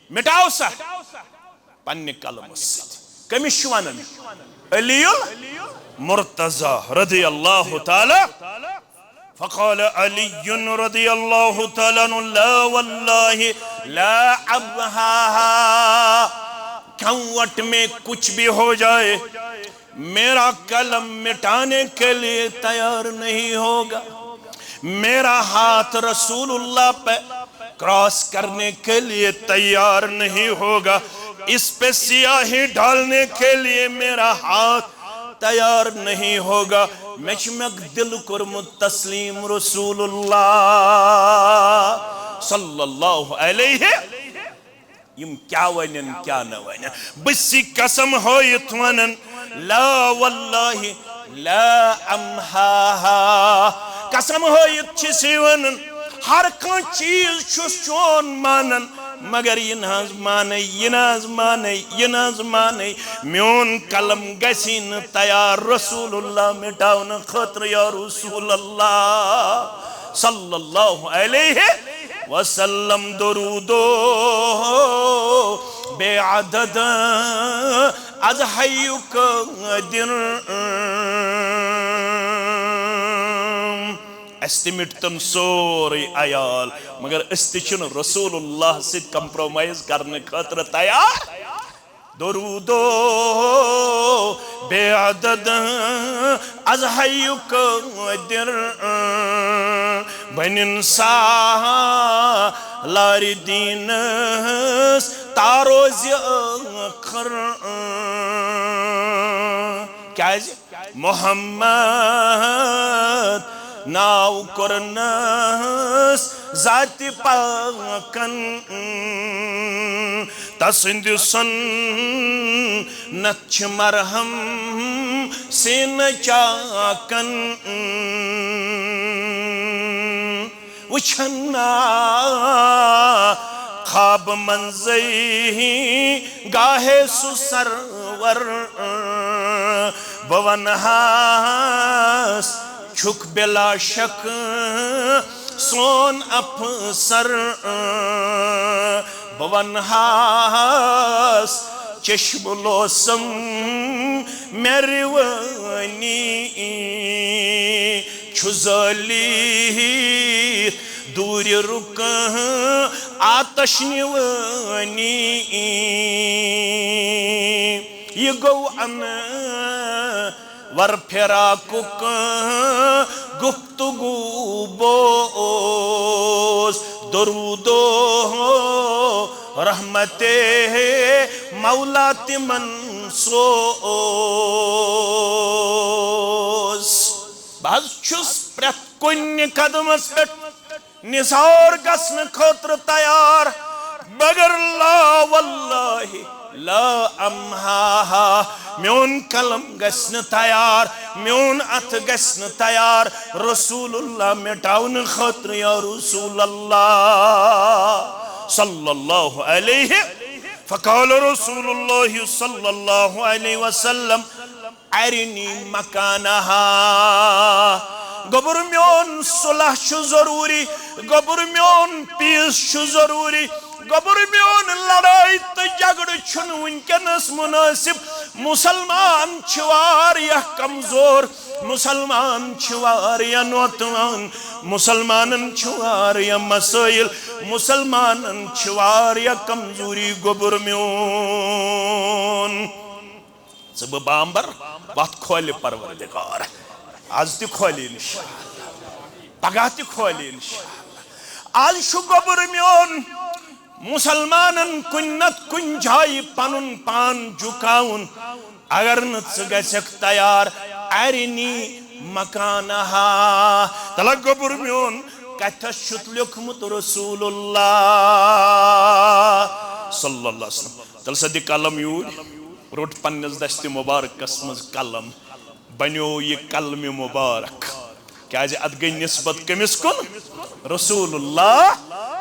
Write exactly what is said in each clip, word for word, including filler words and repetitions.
مٹاو سا پننہِ قلمہٕ سۭتۍ۔ کٔمِس چھُ ونان؟ علی المرتضی رضی اللہ تعالی۔ فقال علی رضی اللہ تعالی عنہ، لا واللہ لا امحاها، کھنوٹ میں کچھ بھی ہو جائے، میرا قلم مٹانے کے لیے تیار نہیں ہوگا، میرا ہاتھ رسول اللہ پہ کراس کرنے کے لیے تیار نہیں ہوگا، اس پہ سیاہی ڈالنے کے لیے میرا ہاتھ تیار نہیں ہوگا۔ مےٚ چھُ مےٚ دِل کوٚرمُت تسلیم رسول اللہ صلی اللہ علیہ۔ یِم کیٛاہ ونن، کیٛاہ نہٕ ونن۔ بہٕ چھُس قسم ہٲیِتھ ونان، لا واللہ لا امحاها۔ قسم ہٲیِتھ چھُس یہِ ونان، ہر کانٛہہ چیٖز چھُس چون مانان، مگر یہِ نہٕ حظ مانے، یہِ نہٕ حظ مانے، یہِ نہٕ حظ مانے۔ میون قلم گژھی نہٕ تیار رسول اللہ مٹاونہٕ خٲطرٕ، یا رسول اللہ صلی اللہ علیہ وسلم۔ درود و بے عدد از حی قادر۔ اسہِ تہِ مِٹ تِم سورُے عیال، مگر أسۍ تہِ چھِنہٕ رسول اللہ سۭتۍ compromise کرنہٕ خٲطرٕ تیار۔ درود و بے عدد از حی قادر، بنن سالار دینس تا روز ٲخر۔ کیازِ؟ محمد ناو کوٚرنس ذاتِ پاکن، تسٕنٛدِ سُنت چھِ مرہم سینہ چاکن۔ وٕچھن نا خواب منزے گاہے سُہ سرور، بہٕ ونہاس چھُکھ بلا شک سون افسر۔ بہٕ ونہاس چشم لوسم مےٚ روٲنی چھُ زٲلِتھ دوٗرِ رُکہٕ آتش نِوٲنی۔ یہِ گوٚو انور فراقُک گفتگو بوز، درود و رحمت مولا تِمن سوز۔ بہٕ حظ چھُس پرٛٮ۪تھ کُنہِ قدمس پٮ۪ٹھ نثار گژھنہٕ خٲطرٕ تیار، مگر لا واللہ لا امحاها، میون قلم گژھِ نہٕ تیار، میون اتھٕ گژھِ نہٕ تیار رسول اللہ مٹاونہٕ خٲطرٕ، یا رسول اللہ صلی اللہ علیہ۔ فقال رسول اللہ صلی اللہ علیہ وسلم، ارنی مکانہا۔ گوٚبُر میون، صلح چھُ ضروٗری۔ گوٚبُر میون، peace چھُ ضروٗری۔ گوٚبُر میون، لڑٲے تہٕ جھگڑٕ چھُنہٕ وٕنکیٚنس مناسب۔ مسلمان چھِ واریاہ کمزور، مسلمان چھِ واریاہ نوتوان، مسلمانن چھِ واریاہ مسٲیل، مسلمانن چھِ واریاہ کمزوری۔ گوٚبُر میون، ژٕ بہٕ بامبر، وتھ کھولہِ پروردگار۔ از تہِ کھولہِ انشاءاللہ، پگاہ تہِ کھولہِ انشاءاللہ۔ از چھُ گوٚبُر میون مسلمانن کُنہِ نتہٕ کُنہِ جایہِ پنُن پان جُکاوُن۔ اگر نہٕ ژٕ گژھکھ تیار، ارنی مکانہا۔ تلہ گوٚبُر میون، کتھس چھُتھ لیوٚکھمُت رسول اللہ صلی اللہ علیہ وسلم؟ تلہ سا دِ قلم یوٗرۍ۔ روٚٹ پننِس دستِ مبارکس منٛز قلم، بنیو یہِ قلمِ مبارک۔ کیازِ اتھ گٔے نسبت کٔمِس کُن؟ رسول اللہ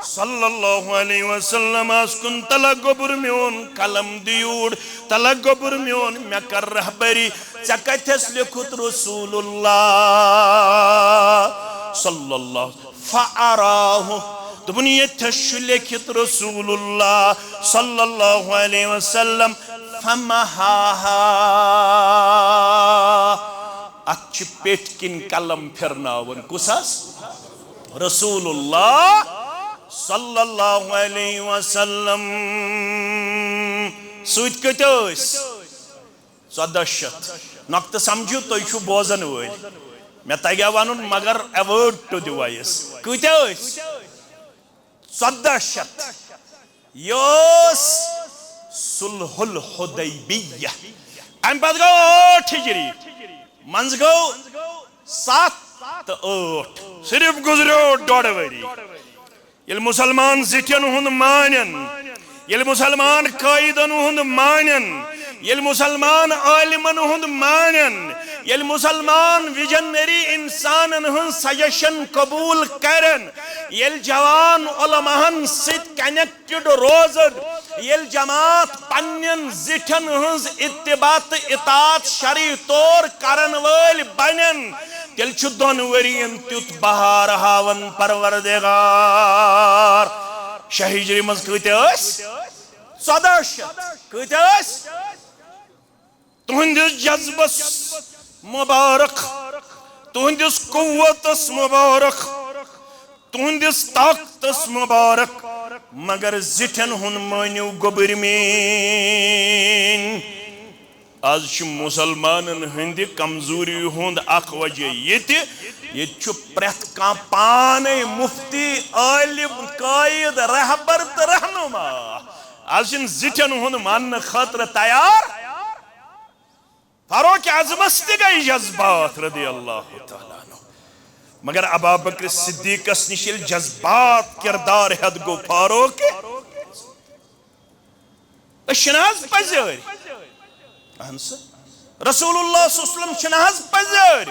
صلی اللہ علیہ وسلمس کُن۔ تلہ گوٚبُر میون، قلم دِ یوٗرۍ۔ تلہ گوٚبُر میون، مےٚ کر رہبری، ژےٚ کتھس لیوٚکھُتھ رسول اللہ صلی اللہ۔ فأراه، دوٚپُن، ییٚتھس چھُ لیکھِتھ رسول اللہ صلی اللہ علیہ وسلم، فمحاها۔ اتھ چھِ پیٹھۍ کِنۍ قلم پھِرناوان۔ کُس حظ؟ رسول اللہ صلی اللہ علیہ وسلم۔ سۭتۍ کۭتیاہ ٲسۍ؟ ژۄداہ شیٚتھ۔ نۄقطہٕ سمجھِو، تُہۍ چھِو بوزن وٲلۍ۔ مےٚ تگہِ ہا ونُن، مگر a word to the wise۔ کۭتیاہ ٲسۍ؟ ژۄداہ شیٚتھ۔ یہِ اوس صلح الحدیبیہ۔ امہِ پتہٕ گوٚو ٲٹھ ہجری، منٛزٕ گوٚو ستھ تہٕ ٲٹھ، صرف گُزریو ڈۄڈ ؤری۔ ییٚلہِ مُسلمان زِٹھٮ۪ن ہُنٛد مانن، ییٚلہِ مُسلمان قٲیدن ہُنٛد مانن، ییٚلہِ مُسلمان عٲلمن ہُنٛد مانن، ییٚلہِ مُسلمان وِجنری اِنسانن ہٕنٛز سجشن قبوٗل کرن، ییٚلہِ جوان علماہن سۭتۍ کنیکٹڈ روزن، ییٚلہِ جماعت پننٮ۪ن زِٹھٮ۪ن ہٕنٛز اتباع تہٕ اطاعت شرعی طور کرن وٲلۍ بنن، تیٚلہِ چھُ دۄن ؤرین تیُتھ بہار ہاوان پروردگار۔ شےٚ ہجری منٛز کۭتیاہ ٲسۍ؟ ژۄداہ شیٚتھ۔ کۭتیاہ ٲسۍ؟ تُہنٛدِس جذبس مبارک، تُہنٛدِس قوتس مبارک، تُہنٛدِس طاقتس مبارک، مگر زِٹھٮ۪ن ہُنٛد مٲنِو گوٚبٕرۍ میٖنۍ۔ از چھِ مُسلمانن ہٕنٛدِ کمزوری ہُنٛد اکھ وجہ یہِ تہِ، ییٚتہِ چھُ پرٛٮ۪تھ کانٛہہ پانے مُفتی، عٲلِم، قٲیِد، رہبر تہٕ رہنما۔ از چھِنہٕ زِٹھٮ۪ن ہُنٛد ماننہٕ خٲطرٕ تیار۔ فاروق اعظمس تہِ گٔے جذبات رضی اللہ تعالیٰ عنہ، مگر ابابکر صدیقس نِش ییٚلہِ جذبات کردار ہٮ۪تھ گوٚو فاروق، أسۍ چھِنہٕ حظ پزیٲرۍ؟ اہن سا۔ رسول اللہ صلی اللہ علیہ وسلم چھِنہٕ حظ پزیٲرۍ؟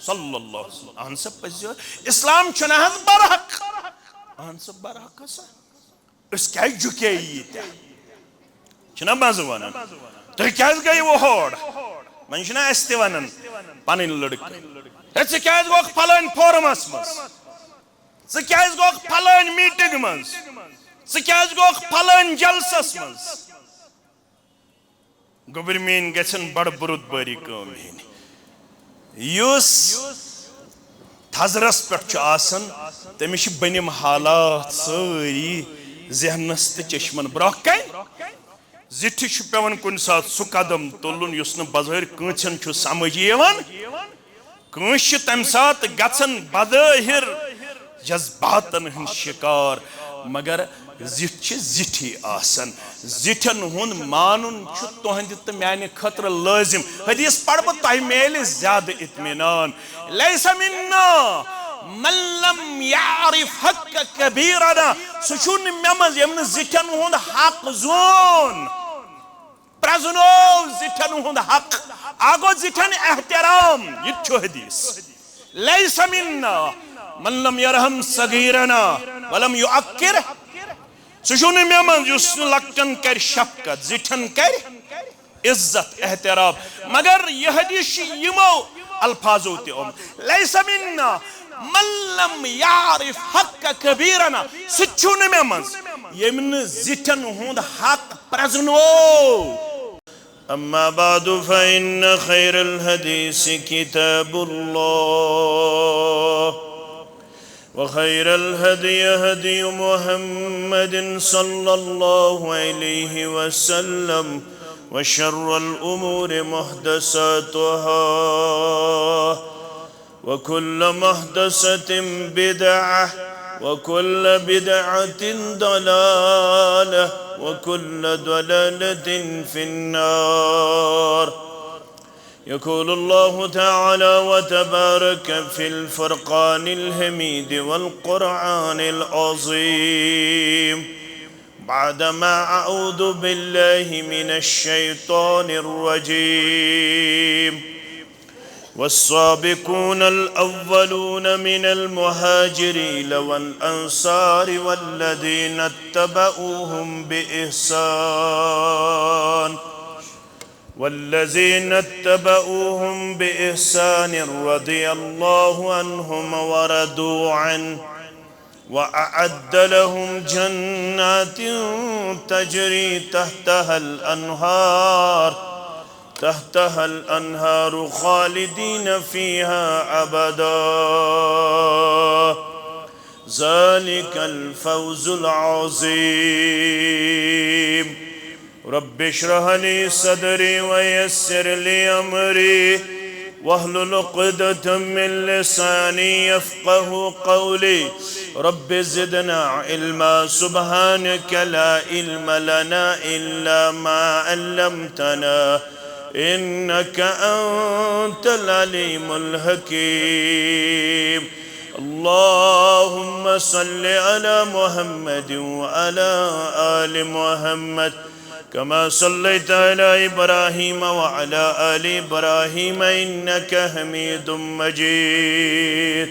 صلی اللہ علیہ وسلم۔ اہن سا پزیٲرۍ۔ اسلام چھُنہٕ حظ برحق؟ اہن سا برحق ہسا۔ أسۍ کیازِ جُکے ییٖتیٛاہ؟ چھِنہ منٛزٕ وَنان، تُہۍ کیازِ گٔیوٕ ہور؟ وۄنۍ چھِنہ اَسہِ تہِ وَنان پَنٕنۍ لٔڑکہٕ، ہے، ژٕ کیازِ گوٚکھ فلٲنۍ فورمَس منٛز؟ ژٕ کیازِ گوٚکھ فلٲنۍ میٖٹِنٛگ منٛز؟ ژٕ کیازِ گوٚکھ فلٲنۍ جلسَس منٛز؟ گوٚبرۍ میٲنۍ گژھن بڑٕ بُرُد بٲری کٲم ہیٚنۍ۔ یُس تھزرس پٮ۪ٹھ چھُ آسان، تٔمِس چھِ بٔنِم حالات سٲری ذہنس تہٕ چشمن برٛونٛہہ کنہِ۔ زِٹھِ چھُ پٮ۪وان کُنہِ ساتہٕ سُہ قدم تُلُن یُس نہٕ بظٲہر کٲنٛسہِ ہُنٛد چھُ سمجھ یِوان۔ کٲنٛسہِ چھِ تَمہِ ساتہٕ گژھان بظٲہر جذباتن ہٕنٛدۍ شِکار، مگر زِٹھۍ چھِ زِٹھی آسان۔ زِٹھٮ۪ن ہُنٛد مانُن چھُ تُہنٛدِ تہٕ میانہِ خٲطرٕ لٲزِم۔ حدیث پرٕ بہٕ، تۄہہِ میلہِ زیادٕ اطمینان۔ لیس منا من لم یعرف حق کبیرنا۔ سُہ چھُنہٕ مےٚ منٛز ییٚمۍ نہٕ زِٹھٮ۪ن ہُنٛد حق زون۔ پرزنو زِٹھٮ۪ن ہُنٛد حق، اکھ گوٚو زِٹھٮ۪ن احترام، یہِ تہِ چھُ حدیث۔ لیس منا من لم یرحم صغیرنا ولم یوقر۔ سُہ چھُنہٕ مےٚ منٛز یُس نہٕ لۄکٹٮ۪ن کرِ شفقت، زِٹھٮ۪ن کرِ عزت، احترام۔ مگر یہِ حدیث چھِ یِمو الفاظو تہِ آمُت۔ لیس منا من لم یعرف حق کبیرنا۔ سُہ تہِ چھُنہٕ مےٚ منٛز ییٚمۍ نہٕ زِٹھٮ۪ن ہُنٛد حق پرزنو۔ أما بعد، فإن خير الحديث كتاب الله، وخير الهدي هدي محمد صلى الله عليه وسلم، وشر الأمور محدثاتها، وكل محدثة بدعة، وكل بدعة ضلالة، وكل ضلالة في النار. يقول الله تعالى وتبارك في الفرقان الحميد والقرآن العظيم، بعدما أعوذ بالله من الشيطان الرجيم، والسابقون الأولون من المهاجرين والأنصار والذين اتبعوهم بإحسان، والذين اتبعوهم بإحسان رضي الله عنهم ورضوا عنه، وأعد لهم جنات تجري تحتها الأنهار، تحتها الأنهار خالدين فيها أبدا، ذلك الفوز العظيم. رب اشرح لي صدري ويسر لي أمري واحلل عقدة من لساني يفقه قولي. رب زدنا علما، سبحانك لا علم لنا إلا ما علمتنا، إنك أنت العليم الحكيم. اللهم صل على محمد وعلى آل محمد كما صليت على إبراهيم وعلى آل إبراهيم إنك حميد مجيد.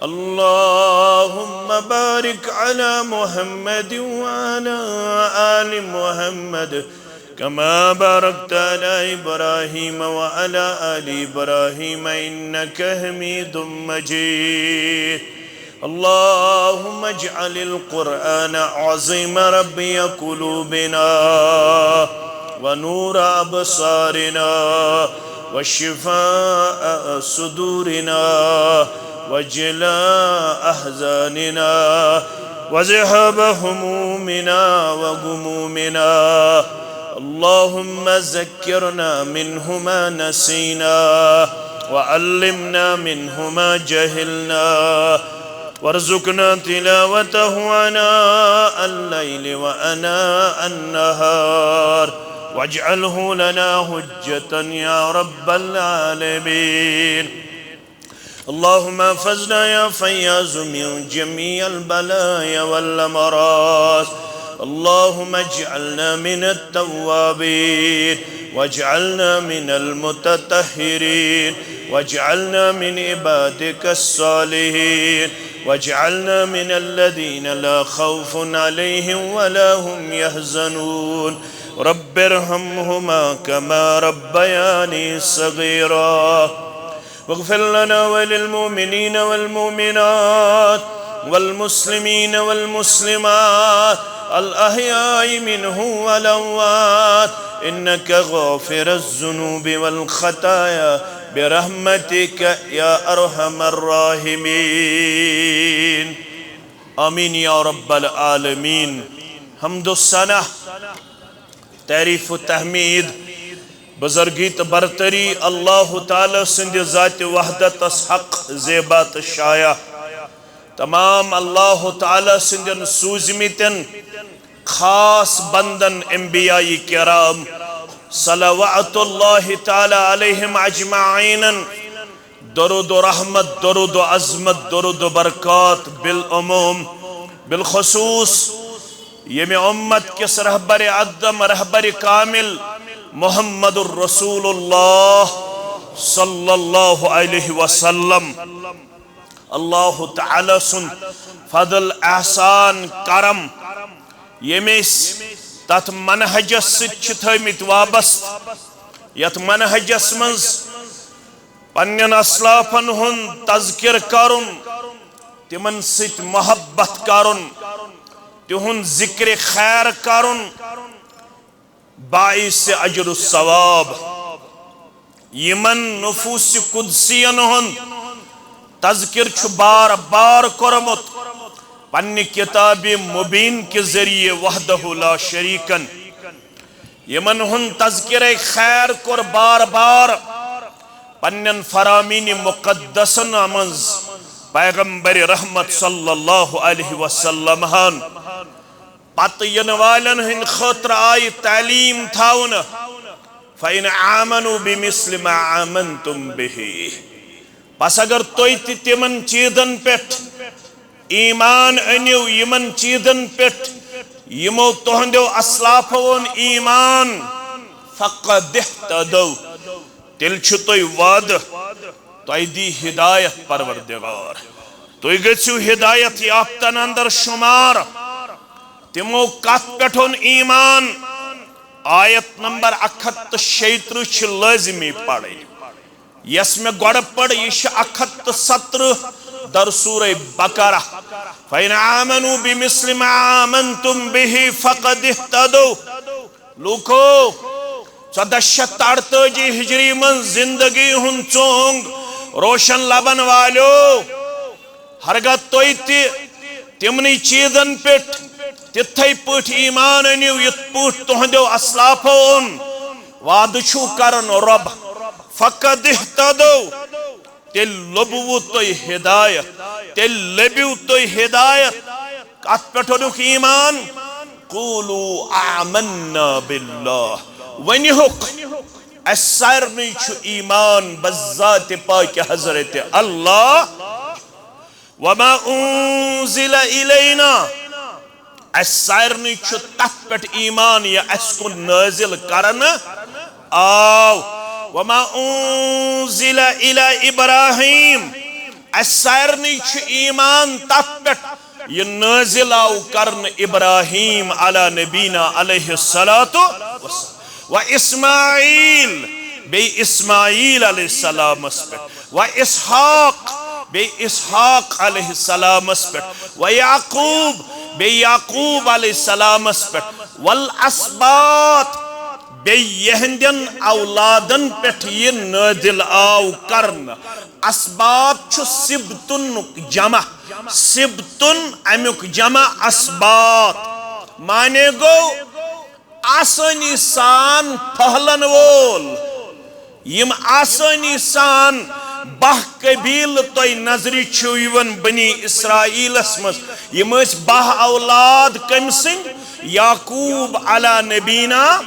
اللهم بارك على محمد وعلى آل محمد كما باركت على إبراهيم وعلى آل إبراهيم إنك حميد مجيد. اللهم اجعل القرآن العظيم ربيع قلوبنا ونور أبصارنا وشفاء صدورنا وجلاء أحزاننا وذهاب همومنا وغمومنا. اللهم ذكرنا منه ما نسينا وعلمنا منه ما جهلنا وارزقنا تلاوته آناء الليل وآناء النهار واجعله لنا حجة يا رب العالمين. اللهم احفظنا يا فياض من جميع البلايا والأمراض. اللهم اجعلنا من التوابين واجعلنا من المتطهرين واجعلنا من عبادك الصالحين واجعلنا من الذين لا خوف عليهم ولا هم يحزنون. رب ارحمهما كما ربياني صغيرا. واغفر لنا وللمؤمنين والمؤمنات والمسلمين والمسلمات الأحياء منهم والأموات إنك غافر الذنوب والخطايا برحمتك يا أرحم الراحمين. آمين يا رب العالمين. حمد و ثنا، تعریف و تحمید، بزرگی تہٕ برتری اللہ تعالیٰ سٕنٛدِ ذاتِ وحدتس حق، زیبا تہٕ شایع۔ تمام اللہ تعالیٰ سٕنٛدٮ۪ن سوٗزمٕتٮ۪ن خاص بندن انبیاء کرام صلوات اللہ تعالیٰ علیہم اجمعینن درود و رحمت، درود و عظمت، درود و برکات بالعموم، بالخصوص ییٚمہِ امت کِس رہبر اعظم، رہبر کامل محمد الرسول اللہ صلی اللہ علیہ وسلم۔ اللہ تعالیٰ سُنٛد فضل، احسان، کرم، ییٚمۍ أسۍ تتھ منہجس سۭتۍ چھِ تھٲومٕتۍ وابستہٕ، یتھ منہجس منٛز پننٮ۪ن اسلافن ہُنٛد تذکر کرُن، تِمن سۭتۍ محبت کرُن، تِہُنٛد ذکر خیر کرُن، باعث اجر و ثواب۔ یِمن نفوس قدسین ہُنٛد تذکر چھُ بار بار کوٚرمُت پننہِ کتاب مبین کہِ ذریعہ وحدہ لا شریکن۔ یِمن ہُنٛد تذکرے خیر کوٚر بار بار پننٮ۪ن فرامین مقدسن منٛز پیغمبر رحمت صلی اللہ علیہ وسلم ہن۔ پتہٕ یِنہٕ والٮ۪ن ہٕنٛدِ خٲطرٕ آیہِ تعلیٖم تھاونہٕ، فَإِنْ آمَنُوا بِمِثْلِ مَا آمَنْتُمْ بِهِ۔ پس اگر تُہۍ تہِ تِمن چیٖزن پٮ۪ٹھ ایمان أنِو، یِمن چیٖزن پٮ۪ٹھ یِمو تُہنٛدیو اسلافو اوٚن ایمان، فَقَدِ اهْتَدَوْا، تیٚلہِ چھُ تۄہہِ وعدٕ، تۄہہِ دی ہدایت پروردگار۔ تُہۍ گٔژھِو ہدایت یافتن اندر شمار۔ تِمو کتھ پٮ۪ٹھ اوٚن ایمان؟ آیت نمبر اکھ ہتھ تہٕ شیٚیہِ ترٕٛہ چھِ لٲزمی پرٕنۍ۔ یۄس مےٚ گۄڈٕ پٔر، یہِ چھِ اکھ ہتھ تہٕ ستترٕٛہ در سورہ بقرہ، فَإِنْ آمَنُوا بِمِثْلِ مَا آمَنْتُمْ بِهِ فَقَدِ اهْتَدَوْا۔ لوٗکو، ژۄداہ شیٚتھ تہٕ اَرتٲجی ہجری منٛز زندگی ہُنٛد ژونگ روشن لبن والیو، ہرگاہ تُہۍ تہِ تِمنٕے چیٖزن پٮ۪ٹھ تِتھے پٲٹھۍ ایمان أنِو، یِتھ پٲٹھۍ تُہنٛدیو اسلافو اوٚن، وعدٕ چھُو کران رۄب، فَقَدِ اهْتَدَوْا، تیٚلہِ لوٚبوٕ تۄہہِ ہدایت، تیٚلہِ لٔبِو تُہۍ ہدایت۔ کتھ پٮ۪ٹھ اوٚنُکھ ایمان؟ قولوا آمنا باللہ۔ ؤنِہُکھ، اسہِ سارنٕے چھُ ایمان بذات پاک حضرت اللہ۔ وما انزل الینا، اسہِ سارنٕے چھُ تتھ پٮ۪ٹھ ایمان، یہِ اسہِ کُن نٲزِل کرنہٕ آو۔ وما انزل الی ابراہیم، اسہِ سارنٕے چھُ ایمان تتھ پٮ۪ٹھ، یہِ نٲزِل آو کرنہٕ ابراہیم علی نبینا علیہ الصلوۃ والسلام، و اسماعیل، بیٚیہِ اسماعیل علیہ السلامس پٮ۪ٹھ، و اسحاق، بیٚیہِ اسحاق علیہ السلامس پٮ۪ٹھ، و یعقوب، بیٚیہِ یعقوب علیہ السلامس پٮ۪ٹھ، والاسباط، بیٚیہِ یِہنٛدٮ۪ن اولادن پٮ۪ٹھ یہِ نٲزِل آو کرنہٕ۔ اسباط چھُ سبطُنُک جمع، سبطُن امیُک جمع اسباط۔ معنی گوٚو آسٲنی سان پھٔہلن وول۔ یِم آسٲنی سان باہ قبیلہٕ تۄہہِ نظرِ چھِو یِوان بنی اسرائیلس منٛز، یِم ٲسۍ باہ اولاد کٔمۍ سٕنٛدۍ؟ یعقوب علی نبینا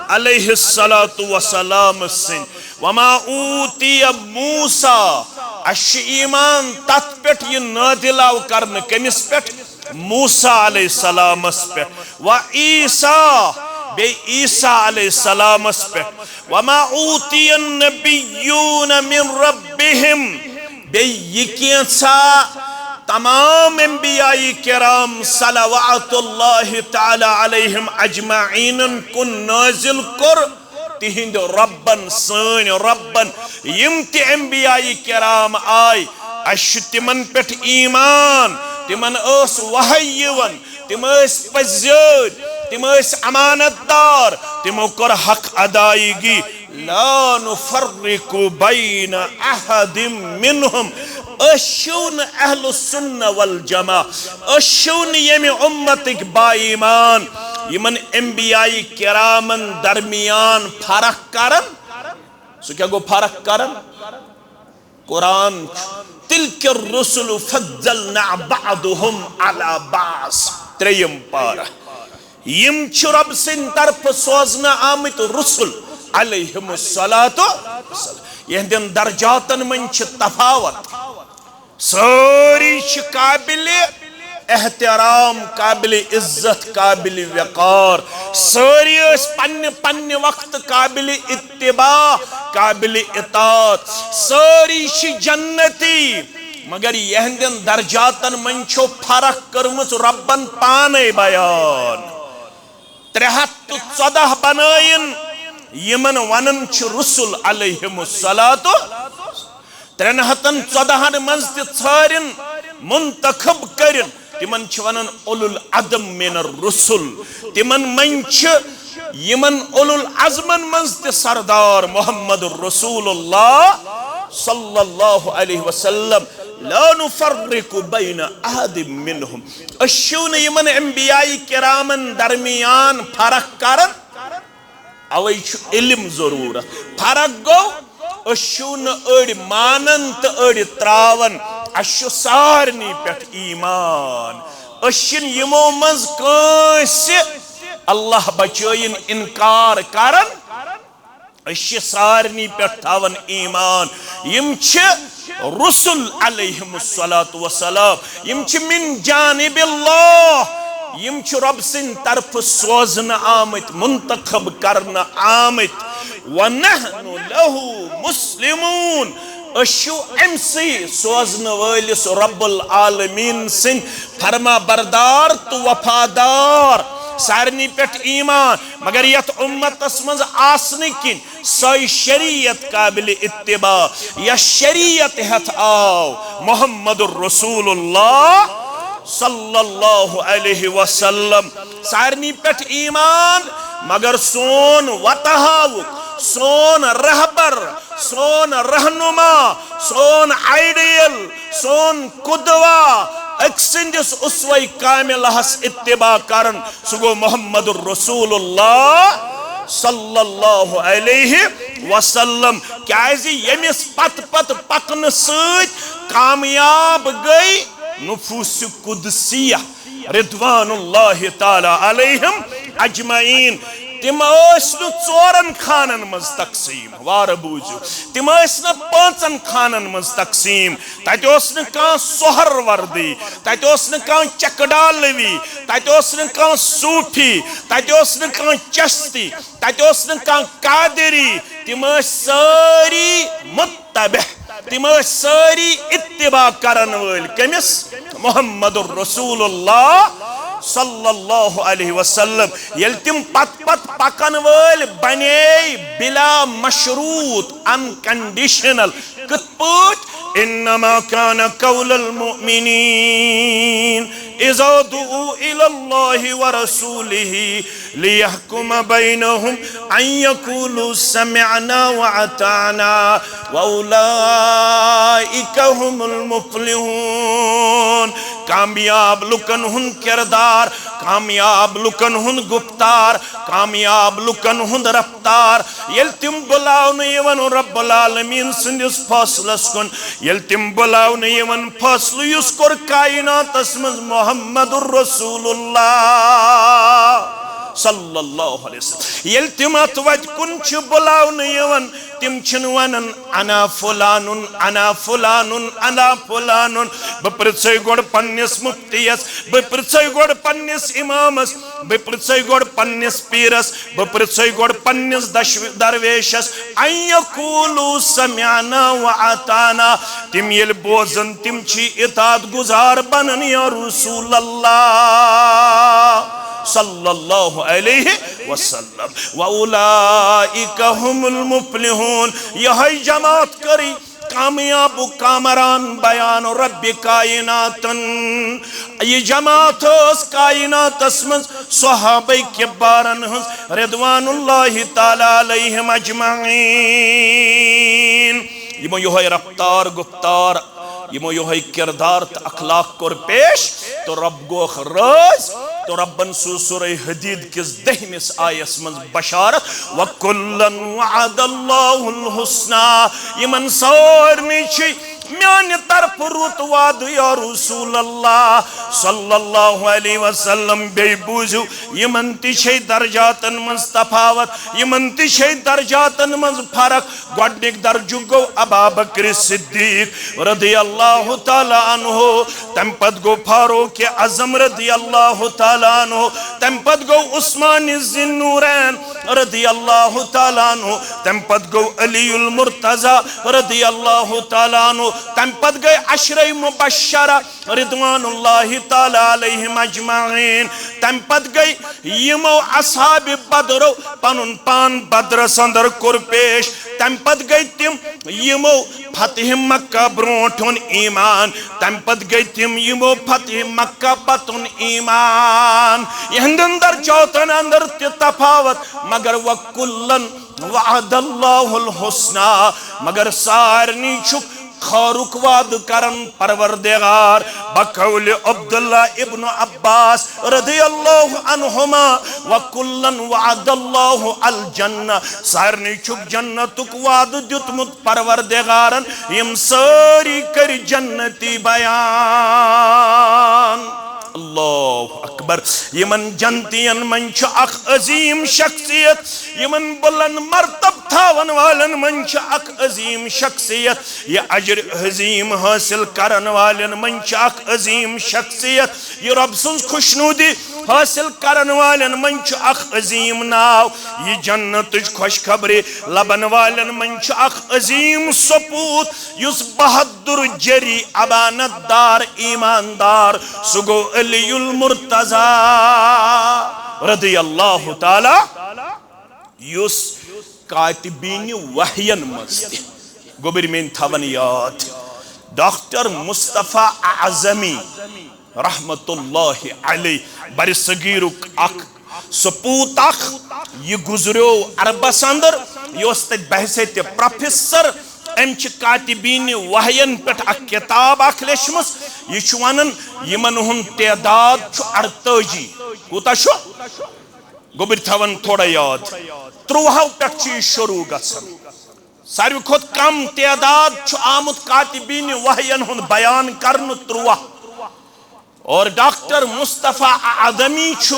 علیہ الصلوۃ والسلام سٕنٛدۍ۔ وما اوتی موسیٰ، اسہِ چھُ ایمان تتھ پٮ۪ٹھ یہِ نٲزِل آو کرنہٕ، کٔمِس پٮ۪ٹھ؟ موسیٰ علیہ السلامس پٮ۪ٹھ۔ و عیسیٰ، بیٚیہِ عیسیٰ علیہ السلامس پٮ۪ٹھ۔ وما اوتی النبیون من ربہم، بیٚیہِ یہِ کینٛژھا تمام انبیاء کرام صلوات اللہ تعالی علیہم اجمعینن کُن نٲزِل کوٚر تِہنٛدِ رۄبن، سٲنۍ رۄبن، یِم تہِ انبیاء کرام آے، اسہِ چھُ تِمن پٮ۪ٹھ ایمان، تِمن ٲس وحی یِوان، تِم ٲسۍ پٔزۍ یٲرۍ، تِم ٲسۍ امانت دار، تِمو کٔر حق ادائیگی۔ لا نفرق بین احد منہم، أسۍ چھِو نہٕ اہل السنہ والجماعہ، أسۍ چھِو نہٕ ییٚمہِ اُمتٕکۍ با ایمان یِمن انبیاء کرامن درمیان فرق کران۔ سُہ کیٛاہ گوٚو فرق کران؟ قرآن چھُ، تلک الرسل فضلنا بعضهم علی بعض۔ ترٛیٚیِم پارہ۔ یِم چھِ رۄب سٕنٛدِ طرفہٕ سوزنہٕ آمٕتۍ رسل علیہم الصلوۃ والسلام۔ یِہنٛدٮ۪ن درجاتن منٛز چھِ تفاوت۔ سٲری چھِ قابل احترام، قابل عزت، قابل وقار۔ سٲری ٲسۍ پننہِ پننہِ وقتہٕ قابل اتباع، قابل اطاعت۔ سٲری چھِ جنتی، مگر یِہنٛدٮ۪ن درجاتن منٛز چھو فرق کٔرمٕژ رۄبن پانے بیان۔ ترٛےٚ ہتھ تہٕ ژۄداہ بنٲیِن، یِمن ونان چھِ رسل علیہم الصلوۃ۔ ترٛٮ۪ن ہتن ژۄدہن منٛز تہِ ژھٲرِن، منتخب کٔرِن، تِمن چھِ ونان اولو العزم من الرسل۔ تِمن منٛز چھِ، یِمن اولو العزمن منٛز تہِ سردار محمد رسول اللہ صلی اللہ علیہ وسلم۔ لا نفرق بین احد منہم۔ أسۍ چھِو نہٕ یِمن انبیاء کرامن درمیان فرق کران۔ اوے چھُ علم ضرورت۔ فرق گوٚو، أسۍ چھِو نہٕ أڑۍ مانان تہٕ أڑۍ تراوان۔ اَسہِ چھُ سارنٕے پٮ۪ٹھ ایمان۔ أسۍ چھِنہٕ یِمو منٛز کٲنٛسہِ، اللہ بچٲیِن، انکار کران۔ أسۍ چھِ سارنٕے پٮ۪ٹھ تھاوان ایمان۔ یِم چھِ رسل علیہم الصلوۃ والسلام۔ یِم چھِ من جانب اللہ۔ یِم چھِ رۄب سٕنٛدِ طرفہٕ سوزنہٕ آمٕتۍ، منتخب کرنہٕ آمٕتۍ۔ ونحن لہ مسلمون۔ أسۍ چھِو أمۍ سٕے سوزنہٕ وٲلِس رب العالمین سٕنٛدۍ فرما بردار تہٕ وفادار۔ سارنٕے پٮ۪ٹھ ایمان، مگر یتھ امتس منٛز آسنہٕ کِنۍ سۄے شریعت قابل اتباع، یۄس شریعت ہٮ۪تھ آو محمد رسول اللہ صلی اللہ علیہ وسلم۔ سارنٕے پٮ۪ٹھ ایمان، مگر سون وتہٕ ہاوُک، سون رہبر، سون رہنما، سون آئیڈیل، سون قدوہ، أکۍ سٕنٛدِس اسوہ کاملہس اتباع کرن، سُہ گوٚو محمد رسول اللہ صلی اللہ علیہ وسلم۔ کیازِ ییٚمِس پتہٕ پتہٕ پکنہٕ سۭتۍ کامیاب گٔے نفوس قدسیہ رضوان اللہ تعالی علیہم اجمعین۔ تِم ٲسۍ نہٕ ژورن خانن منٛز تقسیٖم، وارٕ بوٗزِو، تِم ٲسۍ نہٕ پانٛژن خانن منٛز تقسیٖم۔ تتہِ اوس نہٕ کانٛہہ سہروردی، تتہِ اوس نہٕ کانٛہہ چکڈالوی، تتہِ اوس نہٕ کانٛہہ صوفی، تتہِ اوس نہٕ کانٛہہ چشتی، تتہِ اوس نہٕ کانٛہہ قادری۔ تِم ٲسۍ سٲری متبع، تِم ٲسۍ سٲری اتباع کرن وٲلۍ۔ کٔمِس؟ محمد رسول اللہ صلی اللہ علیہ وسلم۔ ییٚلہِ تِم پتہٕ پتہٕ پکن وٲلۍ بنے بلا مشروط، انکنڈیشنل، کِتھ پٲٹھۍ؟ انما کان قول المؤمنین اذا دعوا الی اللہ ورسولہ لیحکم بینہم ان یقولوا سمعنا واطعنا واولئک هم المفلحون۔ کامیاب لُکن ہُنٛد کردار، کامیاب لُکن ہُنٛد گفتار، کامیاب لُکن ہُنٛد رفتار، ییٚلہِ تِم بُلاونہٕ یِوان رب العالمین سٕنٛدِس فٲصلس کُن، ییٚلہِ تِم بُلاونہٕ یِوان فٲصلہٕ یُس کوٚر کائناتس منٛز محمد رسول اللہ صلی اللہ علیہ وسلم، ییٚلہِ تِم اتھ وتہِ کُن چھِ بُلاونہٕ یِوان، تِم چھِنہٕ ونان انا فلانُن، انا فلانُن، انا فلانُن۔ بہٕ پرژھے گۄڈٕ پننِس مفتیس، بہٕ پرژھے گۄڈٕ پننِس امامس، بہٕ پرژھے گۄڈٕ پننِس پیرس، بہٕ پرژھے گۄڈٕ پننِس دش-، درویشس، ان یقولوا سمعنا واطعنا۔ تِم ییٚلہِ بوزن، تِم چھِ اطاعت گزار بنان یا رسول اللہ صلی اللہ علیہ وسلم۔ واولئک هم المفلحون۔ یہے جماعت کری کامیاب و کامران بیان رب کائناتن۔ یہ جماعت ٲس کائناتس منٛز صحابہ کبارن ہٕنٛز رضوان اللہ تعالی علیہم اجمعین۔ یِمو یہے رفتار گفتار، یِمو یہے کردار تہٕ اخلاق کوٚر پیش، تہٕ رب گوکھ رٲضۍ، تہٕ ربن سوٗز سورہ حدید کِس دٔہمِس آیس منٛز بشارت، وَكُلًّا وَعَدَ اللَّهُ الْحُسْنَى۔ یِمن سارنٕے چھِ میانہِ طرفہٕ رُت وعدٕ یا رسول اللہ صلی اللہ علیہ وسلم۔ بیٚیہِ بوٗزِو، یِمن تہِ چھے درجاتن منٛز تفاوت، یِمن تہِ چھے درجاتن منٛز فرق۔ گۄڈنیُک درجہٕ گوٚو ابا بکر صدیق رضی اللہ تعالیٰ عنہ، تمہِ پتہٕ گوٚو فاروق اعظم رضی اللہ تعالیٰ عنہ، تمہِ پتہٕ گوٚو عثمان ذی النورین رضی اللہ تعالیٰ عنہ، تمہِ پتہٕ گوٚو علی المرتضی رضی اللہ تعالیٰ عنہ، تمہِ پتہٕ گٔے عشرہ مبشرہ رضوان اللہ تعالیٰ علیہم اجمعین۔ تمہِ پتہٕ گٔے یِمو اصحاب بدرو پنُن پان بدرس اندر کوٚر پیش۔ تمہِ پتہٕ گٔے تِم یِمو فتح مکہ برونٹھ اوٚن ایمان۔ تمہِ پتہٕ گٔے تِم یِمو فتح مکہ پتہٕ اوٚن ایمان۔ یِہنٛدٮ۪ن درجاتن اندر تہِ تفاوت، مگر وَكُلًّا وَعَدَ اللَّهُ الْحُسْنَى، مگر سارنٕے چھُکھ خٲرُک وعدٕ کرن پروردگار۔ بقول عبداللہ ابن عباس رضی اللہ عنہما، وَكُلًّا وَعَدَ اللَّهُ الْجَنَّى، سارنٕے چھُکھ جنتُک وعدٕ دیُتمُت پروردگارن، یِم سٲری کٔرۍ جنتی بیان۔ اللہ اکبر۔ یِمن جنتین منٛز چھُ اکھ عظیم شخصیت، یِمن بلند مرتب تھاون والٮ۪ن منٛز چھُ اکھ عظیم شخصیت، یہِ اجر عظیم حٲصِل کرن والٮ۪ن منٛز چھُ اکھ عظیم شخصیت، یہِ رۄب سٕنٛز خۄشنودی حٲصِل کرن والٮ۪ن منٛز چھُ اکھ عظیم ناو، یہِ جنتٕچ خۄشخبری لبن والٮ۪ن منٛز چھُ اکھ عظیم سپوت، یُس بہادر، جری، امانت دار، ایماندار، سُہ گوٚو علی المرتضی۔ رضی اللہ تعالی، یُس کاتبین وحین منٛز تہِ، گوٚبرۍ میٲنۍ تھاون یاد، ڈاکٹر مصطفیٰ اعظمی رحمت اللہ علیہ، بر صغیرُک اکھ سپوت اکھ، یہِ گُزریو عربس اندر، یہِ اوس تتہِ بحیثیت پروفیسر۔ أمۍ چھِ کاتبین وحین پٮ۪ٹھ اکھ کتاب اکھ لیچھمٕژ۔ یہِ چھُ ونان، یِمن ہُنٛد تعداد چھُ اَرتٲجی۔ کوٗتاہ چھُ؟ گوٚبرۍ تھاوان تھوڑا یاد، ترٛوہو پٮ۪ٹھ چھُ یہِ شروع گژھان۔ ساروی کھۄتہٕ کم تعداد چھُ آمُت کاتبین وحین ہُنٛد بیان کرنہٕ، ترٛوہ۔ اور ڈاکٹر مصطفیٰ اعظمی چھُ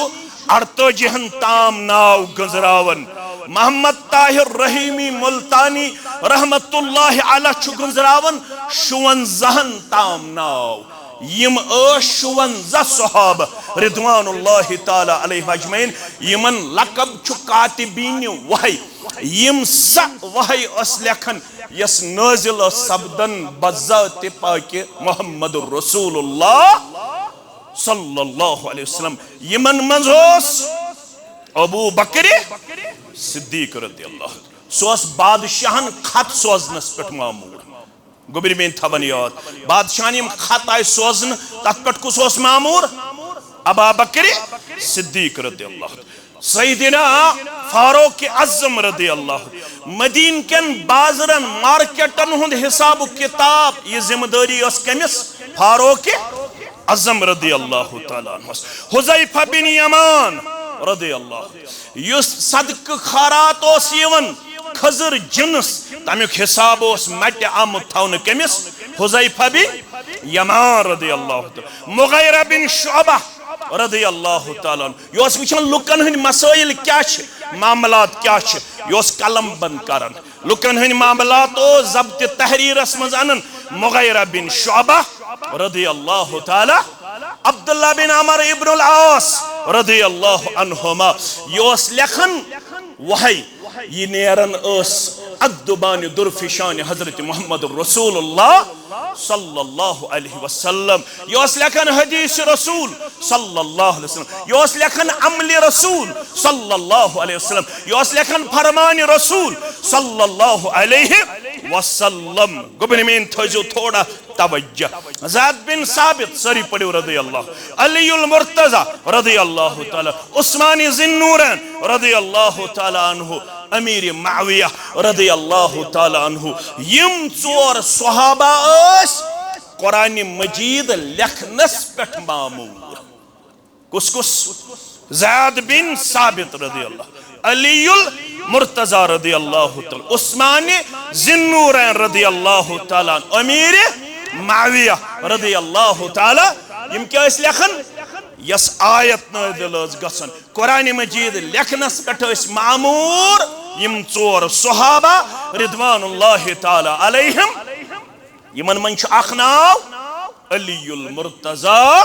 اَرتٲجی ہن تام ناو گٔنزراوان۔ محمد طاہر رحیمی ملتانی رحمت اللہ علیہ چھُ گٔنزراوان شُونزہن تام ناو۔ یِم ٲسۍ شُونزہ صحابہ رضوان اللہ تعالی علیہم اجمعین، یِمن لقب چھُ کاتبین وحی۔ یِم سۄ وحی ٲس لیکھان یۄس نٲزِل ٲس سپدان بذات پاک محمد رسول اللہ صلی اللہ علیہ وسلم۔ یِمن منٛز اوس ابو بکر صدیق رضی اللہ عنہ۔ سُہ اوس بادشاہن خط سوزنس پٮ۪ٹھ مامور۔ گوٚبرۍ میٲنۍ تھاوان یاد، بادشاہن یِم خط آیہِ سوزنہٕ، تتھ پٮ۪ٹھ کُس اوس مامور؟ ابا بکر صدیق رضی اللہ عنہ۔ سیدنا فاروق اعظم رضی اللہ عنہ۔ مدینہ کٮ۪ن بازرن، مارکیٹن ہُنٛد حساب و کتاب، یہِ ذمہ دٲری ٲس کٔمِس؟ فاروق اعظم رضی اللہ تعالیٰ عنہ۔ حذیفہ بن یمان رضی اللہ عنہ، یُس صدقہٕ خیرات اوس یِوان، کھٔزٕر جنس، تمیُک حساب اوس مٹہِ آمُت تھاونہٕ کٔمِس؟ حذیفہ بن یمان رضی اللہ تعالیٰ۔ مغیرہ بن شعبہ رضی اللہ تعالیٰ عنہ، یہِ اوس وٕچھان لُکن ہٕنٛدۍ مسائل کیٛاہ چھِ، معاملات کیٛاہ چھِ، یہِ اوس قلم بند کران۔ لُکن ہٕنٛدۍ معاملات اوس ضبط تحریرس منٛز انان۔ مغیرہ بن شعبہ رضی اللہ تعالیٰ، عبداللہ بن عمر ابن العاص رضی اللہ عنہما، یہِ اوس لیکھان وحی، یہِ نیران ٲس ادبان درفشان حضرت محمد رسول اللہ صلی اللہ علیہ وسلم۔ یہِ اوس لیکھان حدیث رسول صلی اللہ علیہ وسلم۔ یہِ اوس لیکھان عمل رسول صلی اللہ علیہ وسلم۔ یہِ اوس لیکھان فرمان رسول صلی اللہ علیہ وسلم۔ گوٚبرۍ میٲنۍ تھٲیزیو تھوڑا توجہ۔ زید بن ثابت، سٲری پٔرِو رضی اللہ، علی المرتضی رضی اللہ تعالیٰ، عثمان ذی النورین رضی اللہ تعالیٰ عنہ، امیر معاویہ رضی اللہ تعالیٰ عنہ، یِم ژور صحابہ ٲسۍ قرآن مجید لیکھنس پٮ۪ٹھ مامور۔ کُس کُس؟ زید بن ثابت رضی اللہ، علی المرتضی رضی اللہ تعالیٰ، عثمان ذی النورین رضی اللہ تعالیٰ عنہ، امیر معاویہ رضی اللہ تعالیٰ۔ یِم کیٛاہ ٲسۍ لیکھان؟ یۄس آیت نٲزِل ٲس گژھان، قرآن مجید لیکھنس پٮ۪ٹھ ٲسۍ مامور یِم ژور صحابہ رضوان اللہ تعالیٰ علیہم۔ یِمن منٛز چھُ اکھ ناو علی المرتضی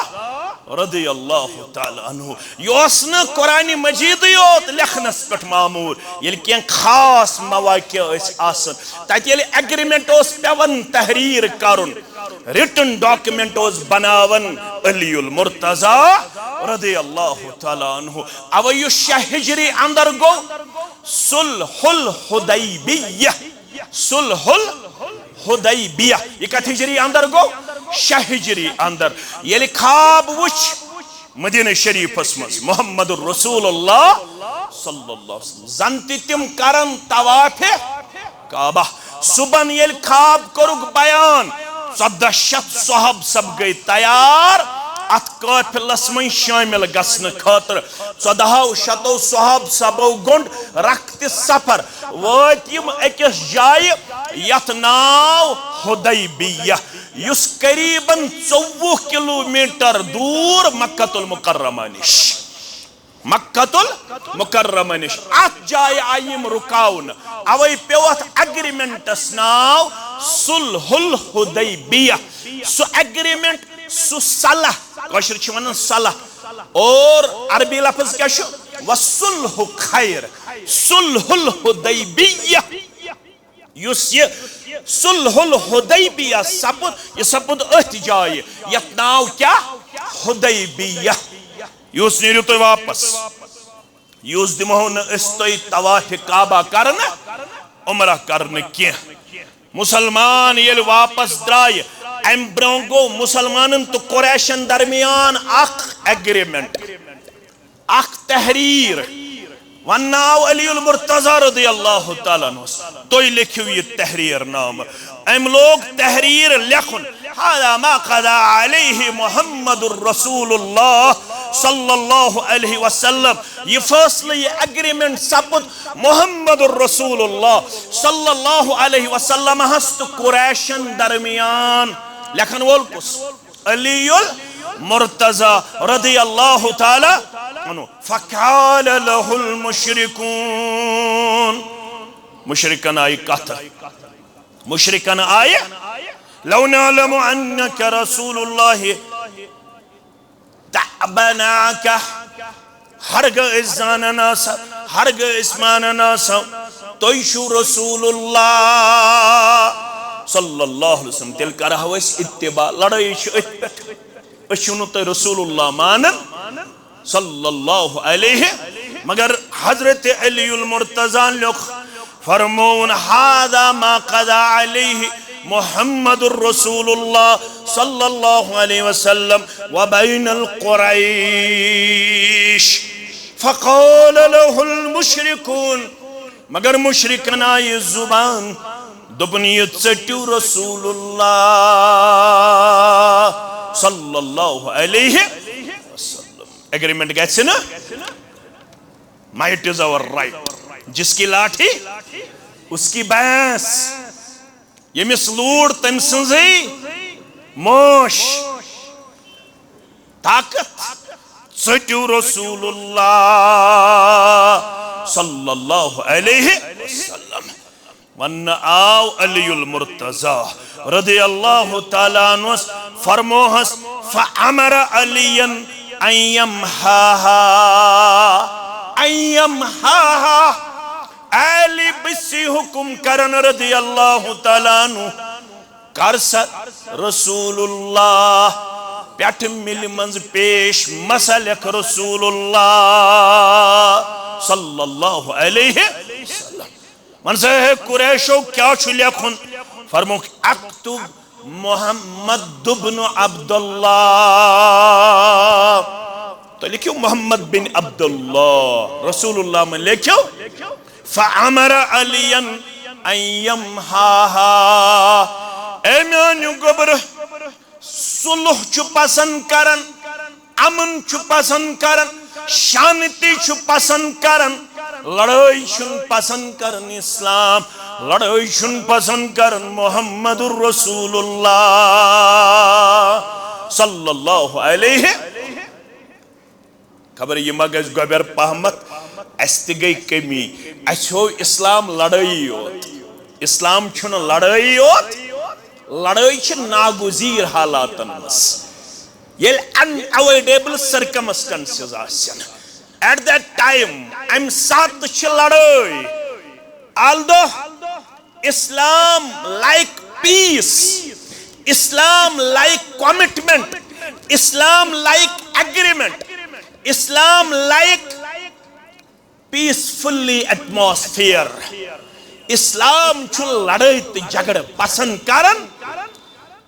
رضی اللہ تعالیٰ عنہ۔ یہِ اوس نہٕ قرآن مجیدٕے یوت لیکھنس پٮ۪ٹھ مامور، ییٚلہِ کینٛہہ خاص مواقع ٲسۍ آسان، تتہِ ییٚلہِ ایگریمنٹ اوس پٮ۪وان تحریر کرُن، ریٹن ڈاکومنٹ اوس بناوان علی المرتضی رضی اللہ تعالیٰ عنہ۔ اوے یُس شیٚے ہجری اندر گوٚو صلح الحدیبیہ، صلح الحدیبیہ۔ یہِ کتھ ہجری اندر گوٚو؟ شیٚے ہجری اندر۔ ییٚلہِ خواب وُچھ مدینہ شریفس منٛز محمد رسول اللہ صلی اللہ علیہ وسلم، زن تہِ تِم کرن طواف کعبہ۔ صبحن ییٚلہِ خواب کوٚرُکھ بیان، ژۄدہ شیٚتھ صحابہ سب گٔے تیار اتھ قٲفلس منٛز شٲمِل گژھنہٕ خٲطرٕ۔ ژۄدہو شیٚتو صحابہ سبو گوٚنڈ رکھ تہٕ سفر۔ وٲتۍ یِم أکِس جایہِ یتھ ناو حدیبیہ، یُس قریباً ژوٚوُہ کلومیٹر دوٗر مکہ المکرمہ نِش۔ مکہ المکرمہ نِش۔ اتھ جایہِ آیہِ یِم رُکاونہٕ، اوے پیوٚو اتھ ایگریمنٹس ناو صلح الحدیبیہ۔ سُہ ایگریمنٹ، سُہ صلح، کٲشِر چھِ ونان صلح، اور عربی لفظ کیٛاہ چھُ؟ وصلح خیر، صلح الحدیبیہ۔ یُس یہِ صلح الحدیبیہ سپُد، یہِ سپُد أتھۍ جایہِ، یتھ ناو کیٛاہ؟ حدیبیہ۔ یُس نیٖرِو تُہۍ واپس۔ یُس دِمہو نہٕ أسۍ تۄہہِ طواف کعبہ کرنہٕ، عمرہ کرنہٕ کینٛہہ۔ مسلمان ییٚلہِ واپس درٛایہِ، امہِ برٛونٛہہ گوٚو مسلمانن تہٕ قریشن درمیان اکھ ایگریمنٹ، اکھ تحریر۔ وننہٕ آو علی المرتضی رضی اللہ تعالیٰ عنہس، تُہۍ لیکھِو یہِ تحریر نامہٕ۔ أمۍ لوگ تحریر لیکھُن، هذا ما قضى عليه محمد رسول الله صلى الله عليه وسلم۔ یہِ فٲصلہٕ، یہِ ایگریمنٹ سپُد محمد رسول اللہ صلی اللہ علیہ وسلم ہس تہٕ قریشن درمیان۔ لیکھن وول کُس؟ علی المرتضی رضی اللہ تعالیٰ عنہ۔ فقال له المشركون۔ مشرکن آیہِ کتھٕ۔ مشرکن آیہِ، لو نعلم انك رسول الله تأبناك۔ ہرگاہ أسۍ زانان آسو، ہرگاہ أسۍ مانان آسو، تُہۍ چھِو رسول اللہ صلی اللہ علیہ وسلم، تیٚلہِ کرہو أسۍ اتباع۔ لڑٲے چھِ أتھۍ پٮ۪ٹھ۔ أسۍ چھِو نہٕ تۄہہِ رسول اللہ مانان صلی اللہ علیہ، مگر حضرت علی المرتضی لیوٚکھ، فرمووُن، هذا ما قضى عليه محمد رسول الله صلى الله عليه وسلم وبين القريش۔ فقال له المشركون، مگر مشرکن آیہِ زبان، دوٚپُن، یہِ ژٔٹِو رسول اللہ صلی اللہ علیہ وسلم۔ ایگریمنٹ گژھِ نہٕ۔ Might is our right۔ جس کی لاٹھی، اس کی بھینس۔ ییٚمِس لوٗر، تٔمۍ سٕنٛزٕے موش۔ طاقت، ژٔٹِو رسول اللہ صلی اللہ علیہ وسلم۔ وننہٕ آو علی المرتضی رضی اللہ تعالیٰ عنہس، فرموہس، فامر علیا ان يمحاها، ان يمحاها۔ علی، بہٕ چھُسے حکم کران رضی اللہ تعالیٰ عنہ، کر سا رسول اللہ پٮ۪ٹھٕ مِلہِ منٛز پیش، مہ سا لیکھ رسول اللہ صلی اللہ علیہ وسلم۔ وَن سا، ہے قریشو، کیٛاہ چھُ لیکھُن؟ فرمووُکھ، اکتب محمد ابن عبداللہ۔ تُہۍ لیکھِو محمد بن عبداللہ، رسول اللہ مہ لیکھِو۔ فامر علیا ان يمحاها۔ اے میانہِ گوبرٕ، صلح چھُ پسند کران، امن چھُ پسند کران، شانتی چھُ پسند کران، لڑٲے چھُنہٕ پسند کران اسلام، لڑٲے چھُنہٕ پسند کران محمد رسول اللہ صلی اللہ علیہ۔ خبر یہِ ما گژھِ گۄبٮ۪ر پہمتھ، اسہِ تہِ گٔے کمی۔ اسہِ ہوو اسلام لڑٲیی یوت۔ اسلام چھُنہٕ لڑٲیی یوت، لڑٲے چھِ ناگزیر حالاتن منٛز۔ ییٚلہِ unavoidable circumstances آسن، at that time، امہِ ساتہٕ چھِ لڑٲے۔ Although Islam like peace، Islam like commitment، Islam like agreement، Islam like peacefully atmosphere۔ اسلام چھُ لڑٲے تہٕ جھگڑٕ پسند کران،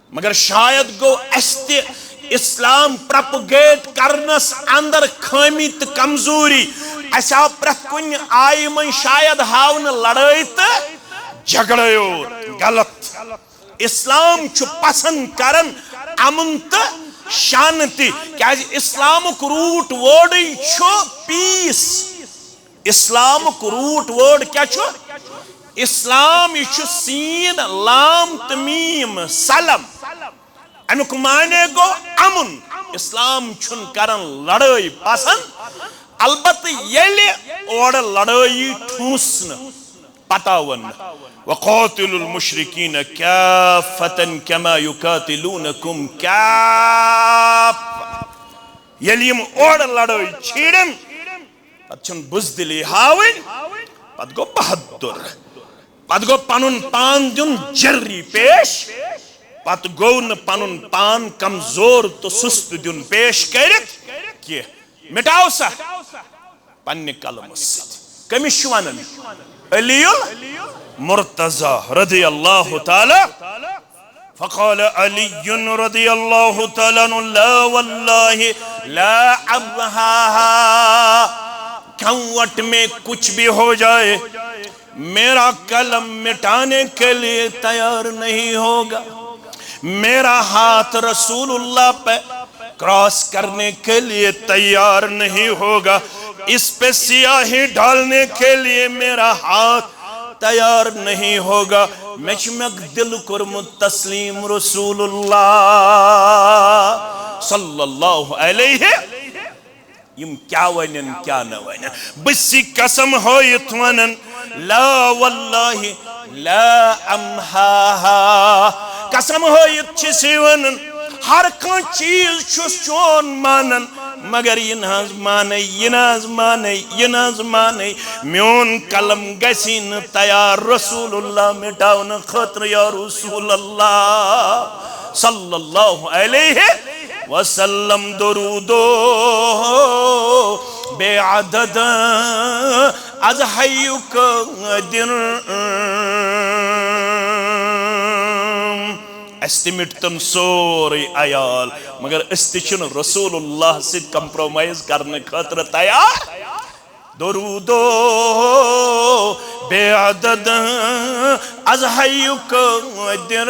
مگر شاید گوٚو اسہِ تہِ اسلام پروپگیٹ کرنس اندر خٲمی تہٕ کمزوری۔ اسہِ آو پرٛٮ۪تھ کُنہِ آیہِ منٛز شاید ہاونہٕ لڑٲے تہٕ جھگڑے یوت۔ غلط۔ اسلام چھُ پسند کران امن تہٕ شانتی، کیازِ اسلامُک روٗٹ وٲڈٕے چھُ پیس۔ اسلامُک روٗٹ وٲڈ کیٛاہ چھُ؟ اسلام، یہِ چھُ سین، لام تہٕ میٖم، سلم۔ امیُک معنی گوٚو امن۔ اسلام چھُنہٕ کران لڑٲے پسند، البتہٕ ییٚلہِ اورٕ لڑٲیی ٹھوٗس نہٕ، پتہ وننہٕ، وقاتلوا المشرکین کافة کما یقاتلونکم کافة۔ ییٚلہِ یِم اورٕ لڑٲے چھیڑن، پتہٕ چھُنہٕ بزدلی ہاوٕنۍ، پتہٕ گوٚو بہادُر، پتہٕ گوٚو پنُن پان دیُن جری پیش، پتہٕ گوٚو نہٕ پنُن پان کمزور تہٕ سُست دیُن پیش کٔرِتھ کینٛہہ۔ مٹاو سا۔ پننہِ قلمہٕ سۭتۍ۔ کٔمِس چھُ ونان؟ علی المرتضی رضی اللہ تعالی۔ فقال علی رضی اللہ تعالی عنہ، لا واللہ لا امحاها، کھنوٹ میں کچھ بھی ہو جائے، میرا قلم مٹانے کے لیے تیار نہیں ہوگا، میرا ہاتھ رسول اللہ پہ کراس کرنے کے لیے تیار نہیں ہوگا، اس پہ سیاہی ڈالنے کے لیے میرا ہاتھ تیار نہیں ہوگا۔ مےٚ چھُ مےٚ دِل کوٚرمُت تسلیم رسول اللہ صلی اللہ علیہ۔ یِم کیٛاہ ونن، کیٛاہ نہٕ ونن۔ بہٕ چھُس قسم ہٲیِتھ ونان، لا واللہ لا امحاها۔ قسم ہٲیِتھ چھُس یہِ ونان، ہر کانٛہہ چیٖز چھُس چون مانان، مگر یہِ نہٕ حظ مانے، یہِ نہٕ حظ مانے، یہِ نہٕ حظ مانے۔ میون قلم گژھی نہٕ تیار رسول اللہ مٹاونہٕ خٲطرٕ، یا رسول اللہ صلی اللہ علیہ وسلم۔ درود و بے عدد از حی قادر۔ اسہِ تہِ مِٹتن سورُے عیال، مگر أسۍ تہِ چھِنہٕ رسول اللہ سۭتۍ compromise کرنہٕ خٲطرٕ تیار۔ درود و بے عدد از حی قادر،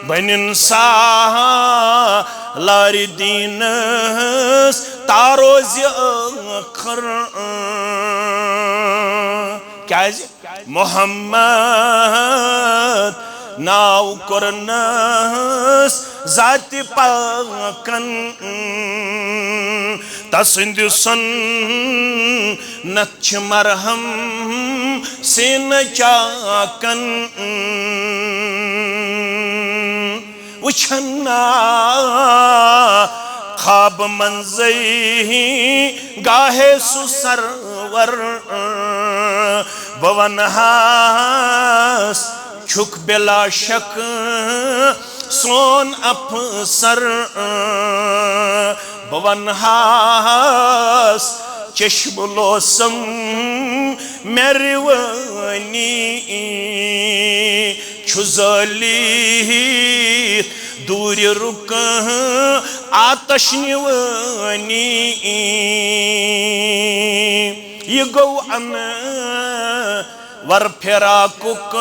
بنن سالار دینس تا روز آخر۔ کیازِ؟ محمد ناو کوٚرنس ذاتِ پاکن، تسٕنٛدِ سُنت چھِ مرہم سیٖنہٕ چاکن۔ وٕچھن آ خواب منزے گاہے سُہ سرور، بہٕ ونہاس چھُکھ بلا شک سون افسر، بہٕ ونہاس چشم لوسم مےٚ روٲنی۔ چھُ زٲلِتھ دوٗرِ رُکہٕ آتش نِوٲنی۔ یہِ گوٚو انور فراقُک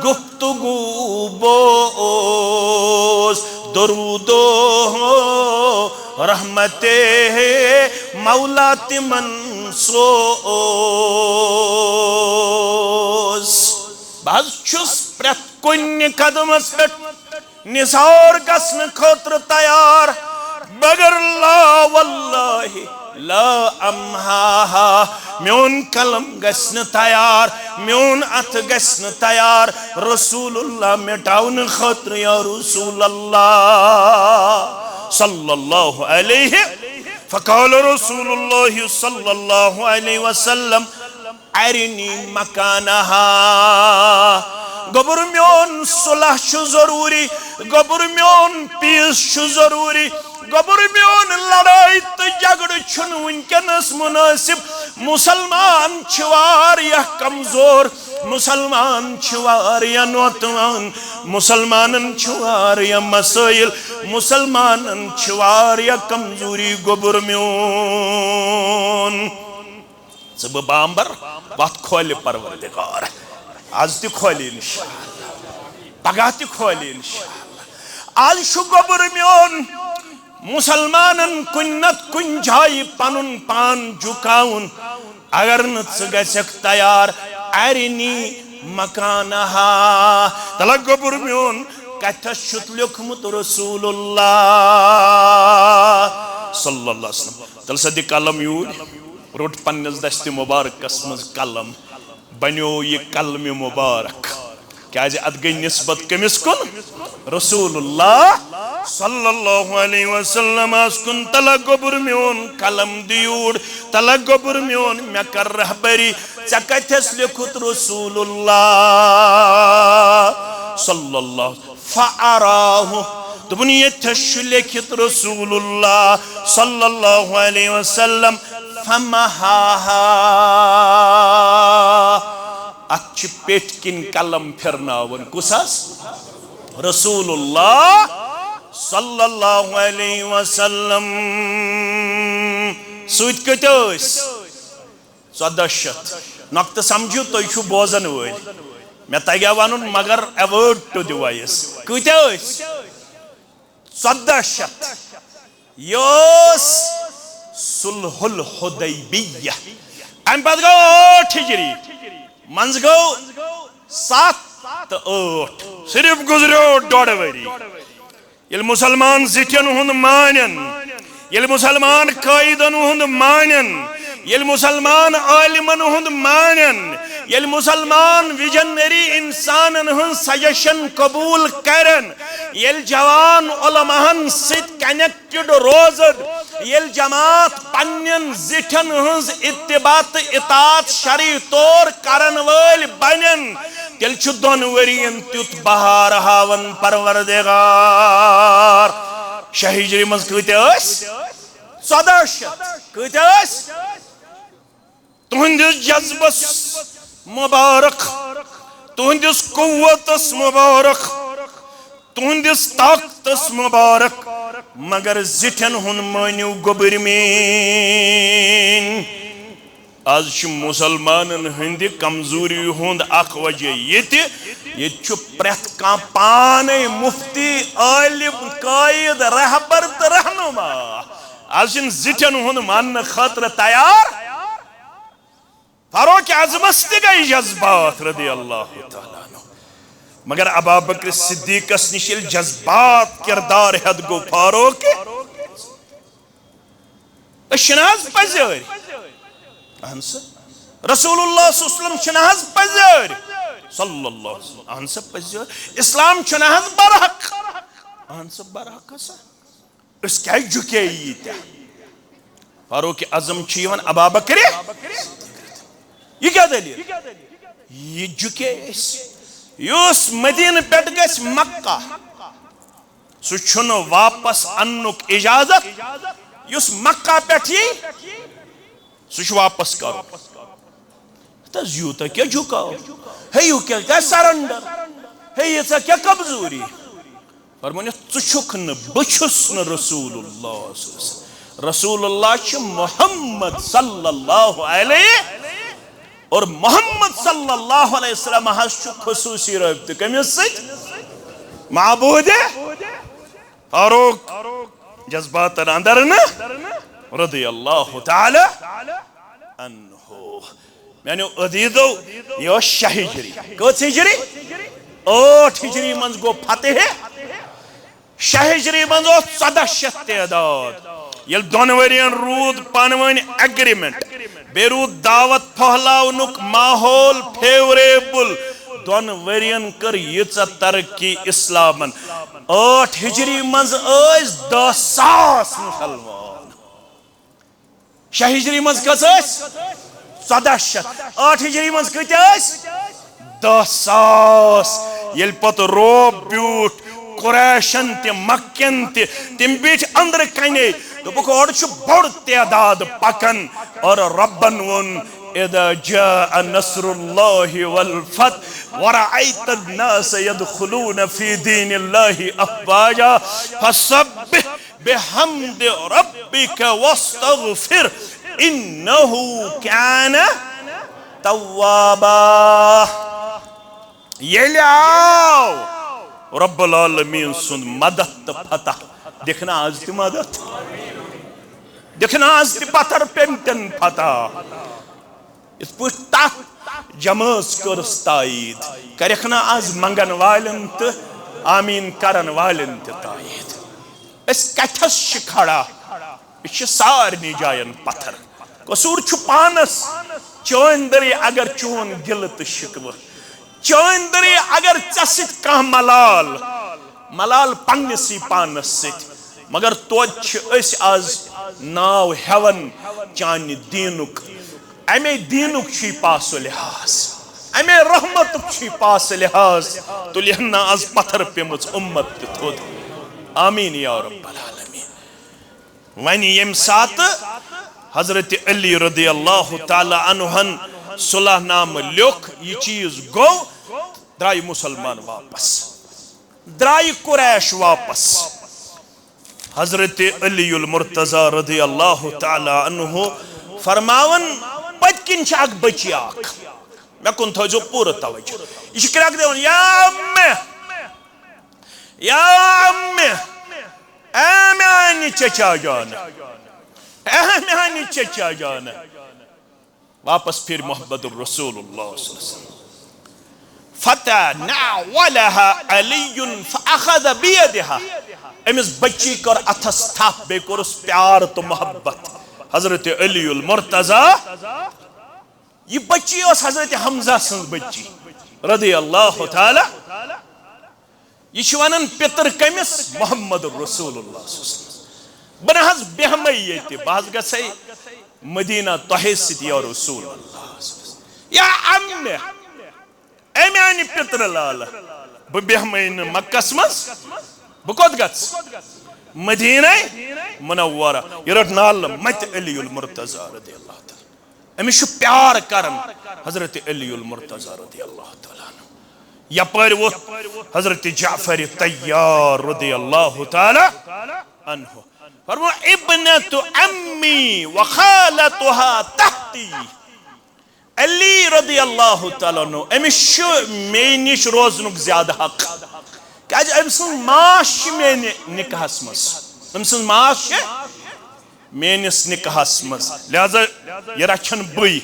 گفتگو بوز، درود و رحمت مولا تِمن سوز۔ بہٕ حظ چھُس پرٛٮ۪تھ کُنہِ قدمس پٮ۪ٹھ نثار گژھنہٕ خٲطرٕ تیار، مگر لا واللہ لا امحاها، میون قلم گژھِ نہٕ تیار، میون اتھٕ گژھِ نہٕ تیار رسول اللہ مٹاونہٕ خٲطرٕ، یا رسول اللہ صلی اللہ علیہ۔ فقال رسول اللہ صلی اللہ علیہ وسلم، ارنی مکانہا۔ گوٚبُر میون، صلح چھُ ضروٗری، گوٚبُر میون، peace چھُ ضروٗری، گوٚبُر میون، لڑٲے تہٕ جھگڑٕ چھُنہٕ وٕنکیٚنس مناسب۔ مسلمان چھِ واریاہ کمزور، مسلمان چھِ واریاہ نوتوان، مسلمانن چھِ واریاہ مسٲیل، مسلمانن چھِ واریاہ کمزوری۔ گوٚبُر میون، ژٕ بہٕ بامبر، وتھ کھولہِ پروردگار۔ از تہِ کھولہِ انشاءاللہ، پگاہ تہِ کھولہِ انشاءاللہ۔ از چھُ گوٚبُر میون مسلمانن کُنہِ نتہٕ کُنہِ جایہِ پنُن پان جُکاوُن۔ اگر نہٕ ژٕ گژھکھ تیار، ارنی مکانہا۔ تلہ گوٚبُر میون، کتھس چھُتھ لیوٚکھمُت رسول اللہ صلی اللہ علیہ وسلم؟ تلہ سا دِ قلم یوٗرۍ۔ روٚٹ پننِس دستِ مبارکس منٛز قلم، بنیو یہِ قلمِ مبارک۔ کیازِ اتھ گٔے نسبت کٔمِس کُن؟ رسول اللہ صلی اللہ علیہ وسلمس کُن۔ تلہ گوٚبُر میون، قلم دِ یوٗرۍ۔ تلہ گوٚبُر میون، مےٚ کر رہبری۔ ژےٚ کتھس لیوٚکھُتھ رسول اللہ صلی اللہ؟ فأراه دوٚپُن، ییٚتھس چھُ لیکھِتھ رسول اللہ صلی اللہ علیہ وسلم، فمحاها۔ اتھ چھِ پیٹھۍ کِنۍ قلم پھرناوُن۔ کُس حظ؟ رسول اللہ صلی اللہ علیہ وسلم۔ سۭتۍ کۭتیاہ ٲسۍ؟ ژۄداہ شیٚتھ۔ نۄقطہٕ سمجھِو، تُہۍ چھِو بوزن وٲلۍ۔ مےٚ تگہِ ہا ونُن، مگر word to the wise۔ کۭتیاہ ٲسۍ؟ ژۄداہ شیٚتھ۔ یہِ اوس صلح الحدیبیہ۔ امہِ پتہٕ گوٚو ٲٹھ ہجری، منٛزٕ گوٚو ستھ تہٕ ٲٹھ، صرف گُزریو ڈۄڈ ؤری۔ ییٚلہِ مُسلمان زِٹھٮ۪ن ہُنٛد مانن، ییٚلہِ مُسلمان قٲیدن ہُنٛد مانن، ییٚلہِ مُسلمان عٲلمن ہُنٛد مانن، ییٚلہِ مُسلمان وِجنری اِنسانن ہٕنٛز سجشن قبوٗل کرن، ییٚلہِ جوان علماہن سۭتۍ کنیکٹڈ روزن، ییٚلہِ جماعت پننٮ۪ن زِٹھٮ۪ن ہٕنٛز اتباع تہٕ اطاعت شرعی طور کرن وٲلۍ بنن، تیٚلہِ چھُ دۄن ؤرین تیُتھ بہار ہاوان پروردگار۔ شیٚیہِ ہجری منٛز کۭتیاہ ٲسۍ؟ ژۄداہ شیٚتھ۔ کۭتیاہ ٲسۍ؟ تُہنٛدِس جذبس مبارک، تُہنٛدِس قوتس مبارک، تُہنٛدِس طاقتس مبارک، مگر زِٹھٮ۪ن ہُنٛد مٲنِو گوٚبٕرۍ میٖنۍ۔ از چھِ مُسلمانن ہٕنٛدِ کمزوری ہُنٛد اکھ وجہ یہِ تہِ، ییٚتہِ چھُ پرٛٮ۪تھ کانٛہہ پانے مُفتی، عٲلِم، قٲیِد، رہبر تہٕ رہنما۔ از چھِنہٕ زِٹھٮ۪ن ہُنٛد ماننہٕ خٲطرٕ تیار۔ فاروق اعظمس تہِ گٔے جذبات رضی اللہ تعالیٰ عنہ، مگر ابابکر صدیقس نِش ییٚلہِ جذبات کردار ہٮ۪تھ گوٚو فاروق، أسۍ چھِنہٕ حظ پزیٲرۍ؟ اہن سا۔ رسول اللہ صلی اللہ علیہ وسلم چھِنہٕ حظ پزیٲرۍ؟ صلی اللہ علیہ وسلم۔ اہن سا پزیٲرۍ۔ اسلام چھُنہٕ حظ برحق؟ اہن سا برحق ہسا۔ أسۍ کیازِ جُکے ییٖتیٛاہ؟ فاروق اعظم چھُ یِوان ابابکرِ۔ یہِ کیٛاہ دٔلیٖل؟ یہِ جُکے أسۍ۔ یُس مدیٖنہٕ پٮ۪ٹھ گژھِ مکہ، سُہ چھُنہٕ واپس اننُک اجازت۔ یُس مکہ پٮ۪ٹھ یی، سُہ چھُ واپس کرُن۔ تہٕ حظ یوٗتاہ کیٛاہ جُکاو؟ ہے یہِ کیٛاہ، کیٛاہ surrender؟ ہے ییٖژاہ کیٛاہ کمزوری؟ فرمٲنِتھ، ژٕ چھُکھ نہٕ، بہٕ چھُس نہٕ رسول اللہ صلی اللہ علیہ وسلم۔ رسول اللہ چھُ محمد صلی اللہ علیہ، اور محمد صلی اللہ علیہ وسلم حظ چھُ خصوٗصی رٲبطہٕ کٔمِس سۭتۍ؟ معبوٗدِ فاروق۔ جذباتن اندر نہٕ رضی اللہ تعالیٰ عنہ۔ میانیو عزیزو، یہِ ٲس شےٚ ہجری۔ کٔژ ہجری؟ ٲٹھ ہجری منٛز گوٚو فتح۔ شےٚ ہجری منٛز اوس ژۄداہ شیٚتھ تعداد۔ ییٚلہِ دۄن ؤرین روٗد پانہٕ ؤنۍ agreement، بیٚیہِ روٗد دعوت پھٔہلاونُک ماحول favourable۔ دۄن ؤرین کٔر ییٖژاہ ترقی اسلامن۔ ٲٹھ ہجری منٛز ٲسۍ دَہ ساس مُسلمان۔ شےٚ ہجری منٛز کٔژ ٲسۍ؟ ژۄداہ شیٚتھ۔ ٲٹھ ہجری منٛز کۭتیٛاہ ٲسۍ؟ دَہ ساس۔ ییٚلہِ پتہٕ رعب بیوٗٹھ قریشن تہِ، مکین تہِ، تِم بیٖٹھۍ أنٛدرٕ کنے۔ دوٚپُکھ، اورٕ چھُ بوٚڑ تعداد پکان۔ اور رۄبن ووٚن، "اذا جاء نصر الله والفتح ورأيت الناس يدخلون في دين الله أفواجا فسبح بحمد ربك واستغفره إنه كان توابا۔" ییٚلہِ آو رب العالمین سُنٛد مدد تہٕ فتح، دِکھ نا آز تہِ مدد، دِکھ نا آز تہِ پتھر پیمتن فتح۔ یِتھ پٲٹھۍ تتھ جمٲژ کٔرٕس تایید، کرکھ نا آز منگن والٮ۪ن تہٕ آمیٖن کرن والٮ۪ن تہِ تایید۔ أسۍ کتھس چھِ کھڑا؟ أسۍ چھِ سارنٕے جاین پتھر۔ قصوٗر چھُ پانس۔ چٲنۍ دٔری اگر چون گِلہٕ تہٕ شِکوٕ، چٲنۍ دٔری اگر ژےٚ سۭتۍ کانٛہہ ملال، ملال پننِسٕے پانس سۭتۍ، مگر توتہِ چھِ أسۍ آز ناو ہٮ۪وان چانہِ دیٖنُک۔ امے دیٖنُک چھُے پاس و لحاظ، امے رحمتُک چھُے پاس و لحاظ۔ تُلہِ ہن نہ آز پتھر پیمٕژ اُمت تہِ تھوٚد۔ آمین یا رب العالمین۔ وۄنۍ ییٚمہِ ساتہٕ حضرت علی رضی اللہ تعالیٰ عنہن صلح نامہٕ لیوٚکھ، یہِ چیٖز گوٚو، درٛایہِ مُسلمان واپس، درٛایہِ قریش واپس۔ حضرت علی المرتضی رضی اللہ تعالیٰ عنہ فرماوان، پٔتۍ کِنۍ چھِ اکھ بٔچی اکھ، مےٚ کُن تھٲیزیو پوٗرٕ توجہ۔ یہِ چھِ کرٛٮ۪کھ دِوان، یا امہ، یا امہ، اے میانہِ چچا جانہٕ، اے میانہِ چچا جانہٕ۔ واپس پھِرِ محمد الرسول اللہ صلی اللہ علیہ وسلم۔ فتناولها علی فاخذ بیدها۔ أمِس بچی کٔر اتھس تھپھ، بیٚیہِ کوٚرُس پیار تہٕ محبت۔ حضرت علی المرتضی، یہِ بچی ٲس حضرت حمزہ سٕنٛز بچی رضی اللہ تعالیٰ۔ یہِ چھِ ونان پِتٕر کٔمِس؟ محمد رسول اللہ صلی اللہ علیہ وسلم۔ بہٕ نہ حظ بیٚہمَے ییٚتہِ، بہٕ حظ گژھَے مدینہ تۄہے سۭتۍ یا رسول اللہ صلی اللہ علیہ وسلم۔ یا عمہ، اے میانہِ پِترٕ لالہٕ، بہٕ بیٚہمَے نہٕ مکس منٛز، بہٕ کوٚت گژھٕ؟ مدینہ منورہ۔ یہِ رٔٹ نالہٕ متہِ علی المرتضی رضی اللہ تعالیٰ۔ أمِس چھُ پیار کران حضرت علی المرتضی رضی اللہ تعالیٰ عنہ۔ یپٲرۍ ووٚتھ حضرت جعفر طیار رضی اللہ تعالیٰ عنہ۔ فرمو، ابنت عمی وخالتها تحتی۔ علی رضی اللہ تعالیٰ عنہ، أمِس چھُ مے نِش روزنُک زیادٕ حق۔ کیازِ أمۍ سٕنٛز ماس چھِ میانہِ نکاحس منٛز۔ أمۍ سٕنٛز ماس چھِ میٲنِس نکاحس منٛز، لہذا یہِ رچھن بٕے۔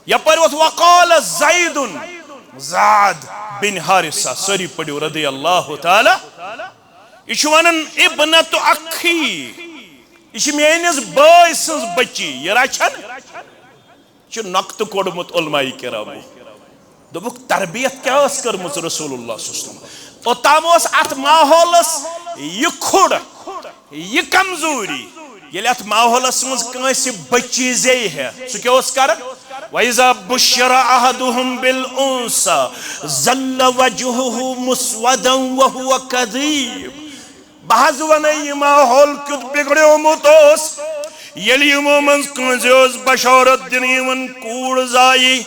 یپٲرۍ ووٚتھ وقال زید، زید بن حارثہ، سٲری پٔرِو رضی اللہ تعالیٰ۔ یہِ چھُ ونان ابنت اخی، یہِ چھِ میٲنِس بٲے سٕنٛز بچی، یہِ رچھن۔ چھُ نقطہٕ کوٚڑمُت علماء کرامو۔ دوٚپُکھ، تربیت کیٛاہ ٲس کٔرمٕژ رسول اللہ صلی اللہ علیہ وسلم؟ اوٚتام اوس اتھ ماحولس یہِ کھُر، یہِ کمزوری۔ ییٚلہِ اتھ ماحولس منٛز کٲنٛسہِ بچی زیٚیہِ ہے، سُہ کیٛاہ اوس کران؟ وَإِذَا بُشِّرَ أَحَدُهُم بِالْأُنثَىٰ ظَلَّ وَجْهُهُ مُسْوَدًا وَهُوَ كَظِيمٌ۔ بہٕ حظ وَنَے، یہِ ماحول کیُتھ بِگڑیومُت اوس۔ ییٚلہِ یِمو منٛز کٲنٛسہِ اوس بشارت دِنہٕ یِوان کوٗر زایہِ،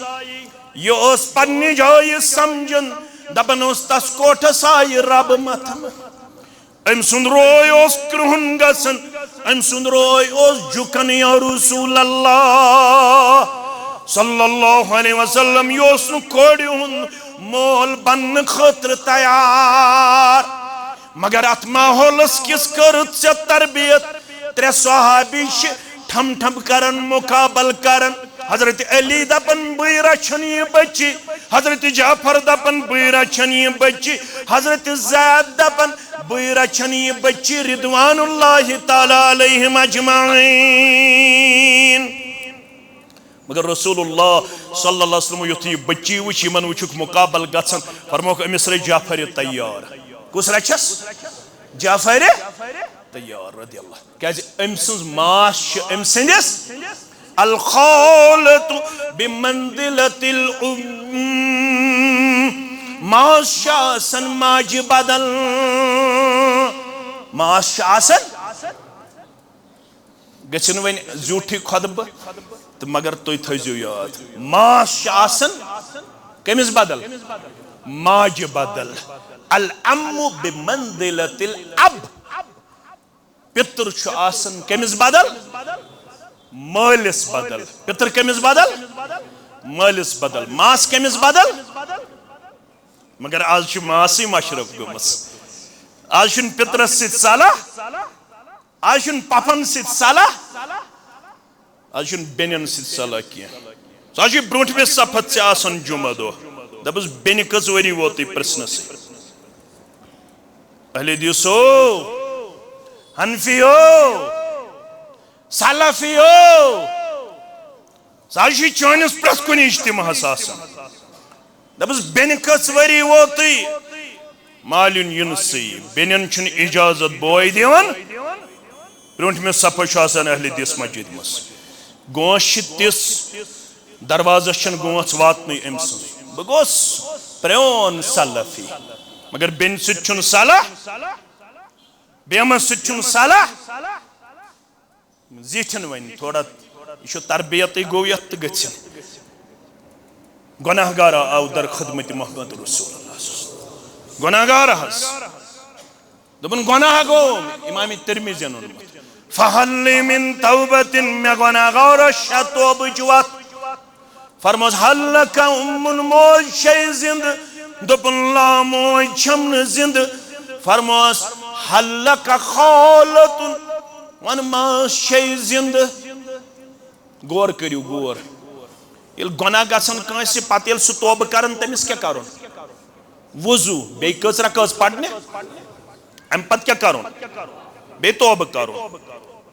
یہِ اوس پننہِ جایہِ سمجھان، دپان اوس، تس کوٹھس آیہِ رب متھنہٕ۔ أمۍ سُنٛد روے اوس کرٛہُن گژھان، أمۍ سُنٛد روے اوس جُکان، یا رسول اللہ صلی اللہ علیہ وسلم۔ یہِ اوس نہٕ کورِ ہُنٛد مول بننہٕ خٲطرٕ تیار۔ مگر اتھ ماحولس کِژھ کٔرٕتھ ژےٚ تربیت؟ ترٛےٚ صحابی چھِ ٹھم ٹھم کران، مقابل کران۔ حضرت علی دپان، بٕے رچھن یہِ بچی۔ حضرت جعفر دپان، بٕے رچھن یہِ بچی۔ حضرت زید دپان، بٕے رچھن یہِ بچی، رضوان اللہ تعالیٰ علیہم اجمعین۔ مگر رسول اللہ صلی اللہ علیہ وسلم یُتھُے یہِ بچی وٕچھ، یِمن وٕچھُکھ مقابل گژھان، فرموکھ، أمِس رچھ جعفر طیار۔ کُس رچھس؟ جعفر طیار رضی اللہ۔ کیازِ أمۍ سٕنٛز ماس چھِ أمۍ سٕنٛدِس، الخالۃ بمنزلۃ الام۔ ماس چھِ آسان ماجہِ بدل۔ ماس چھِ آسان، گٔژھِو نہٕ وۄنۍ زیوٗٹھٕے خۄطبہٕ تہٕ مگر تُہۍ تھٲیزیو یاد، ماس چھِ آسان کٔمِس بدل؟ ماجہِ بدل۔ الام بمنزلۃ الاب۔ پِتُر چھُ آسان کٔمِس بدل؟ مٲلِس بدل۔ پِتُر کٔمِس بدل؟ مٲلِس بدل۔ ماس کٔمِس بدل؟ مگر آز چھِ ماسٕے مشرف گٔمٕژ۔ آز چھُنہٕ پِترس سۭتۍ صلاح، آز چھُنہٕ پۄپھن سۭتۍ صلاح، آز چھُنہٕ بیٚنٮ۪ن سۭتۍ صلاح کینٛہہ۔ سُہ حظ چھُ برٛونٛٹھمِس صفس ژےٚ آسان جمعہ دۄہ۔ دَپُس، بیٚنہِ کٔژ ؤری ووتُے پرٛژھنَسٕے؟ اہل حدیثو، حنفیو، سلفیو، سُہ حظ چھُ چٲنِس پرٛٮ۪تھ کُنہِ اجتماعس آسان۔ دَپُس، بیٚنہِ کٔژ ؤری ووتُے؟ مالیُن یِنسٕے، بیٚنٮ۪ن چھُنہٕ اجازت بوے دِوان۔ برٛونٛٹھمِس صفس چھُ آسان اہل حدیث مسجد منٛز۔ گونٛژھ چھِ تِژھ، دروازس چھَنہٕ گونٛژھ واتنٕے أمۍ سٕنٛز۔ بہٕ گوٚوس پرٛون سلفی، مگر بیٚنہِ سۭتۍ چھُنہٕ صلاح۔ بیمس سۭتۍ چھُنہٕ صلاح۔ زیٹھٮ۪ن وۄنۍ تھوڑا، یہِ چھُ تربیتٕے گوٚو یتھ تہٕ گٔژھِن۔ گۄناہ گار آو در خدمت محمد رسول اللہ صلی اللہ علیہ وسلم۔ گۄناہ گار حظ۔ دوٚپُن، گۄناہ گوٚو، امام ترمذین اوٚنمُت۔ فہل لی من توبۃ، مےٚ گۄناہ گارس چھا توبٕچ وتھ؟ فرموس، ہل لک امن، موج چھے زندٕ؟ دوٚپُن، لا، موج چھم نہٕ زندٕ۔ فرموس، ہل لک خالۃ، وَن، ماس چھے زندٕ؟ غور کٔرِو، غور۔ ییٚلہِ گۄناہ گژھن کٲنٛسہِ، پتہٕ ییٚلہِ سُہ توبہٕ کرن، تٔمِس کیٛاہ کرُن؟ وضو، بیٚیہِ کٔژ رکٲژ پرنہِ، امہِ پتہٕ کیٛاہ کرُن؟ بیٚیہِ توبہٕ کرُن۔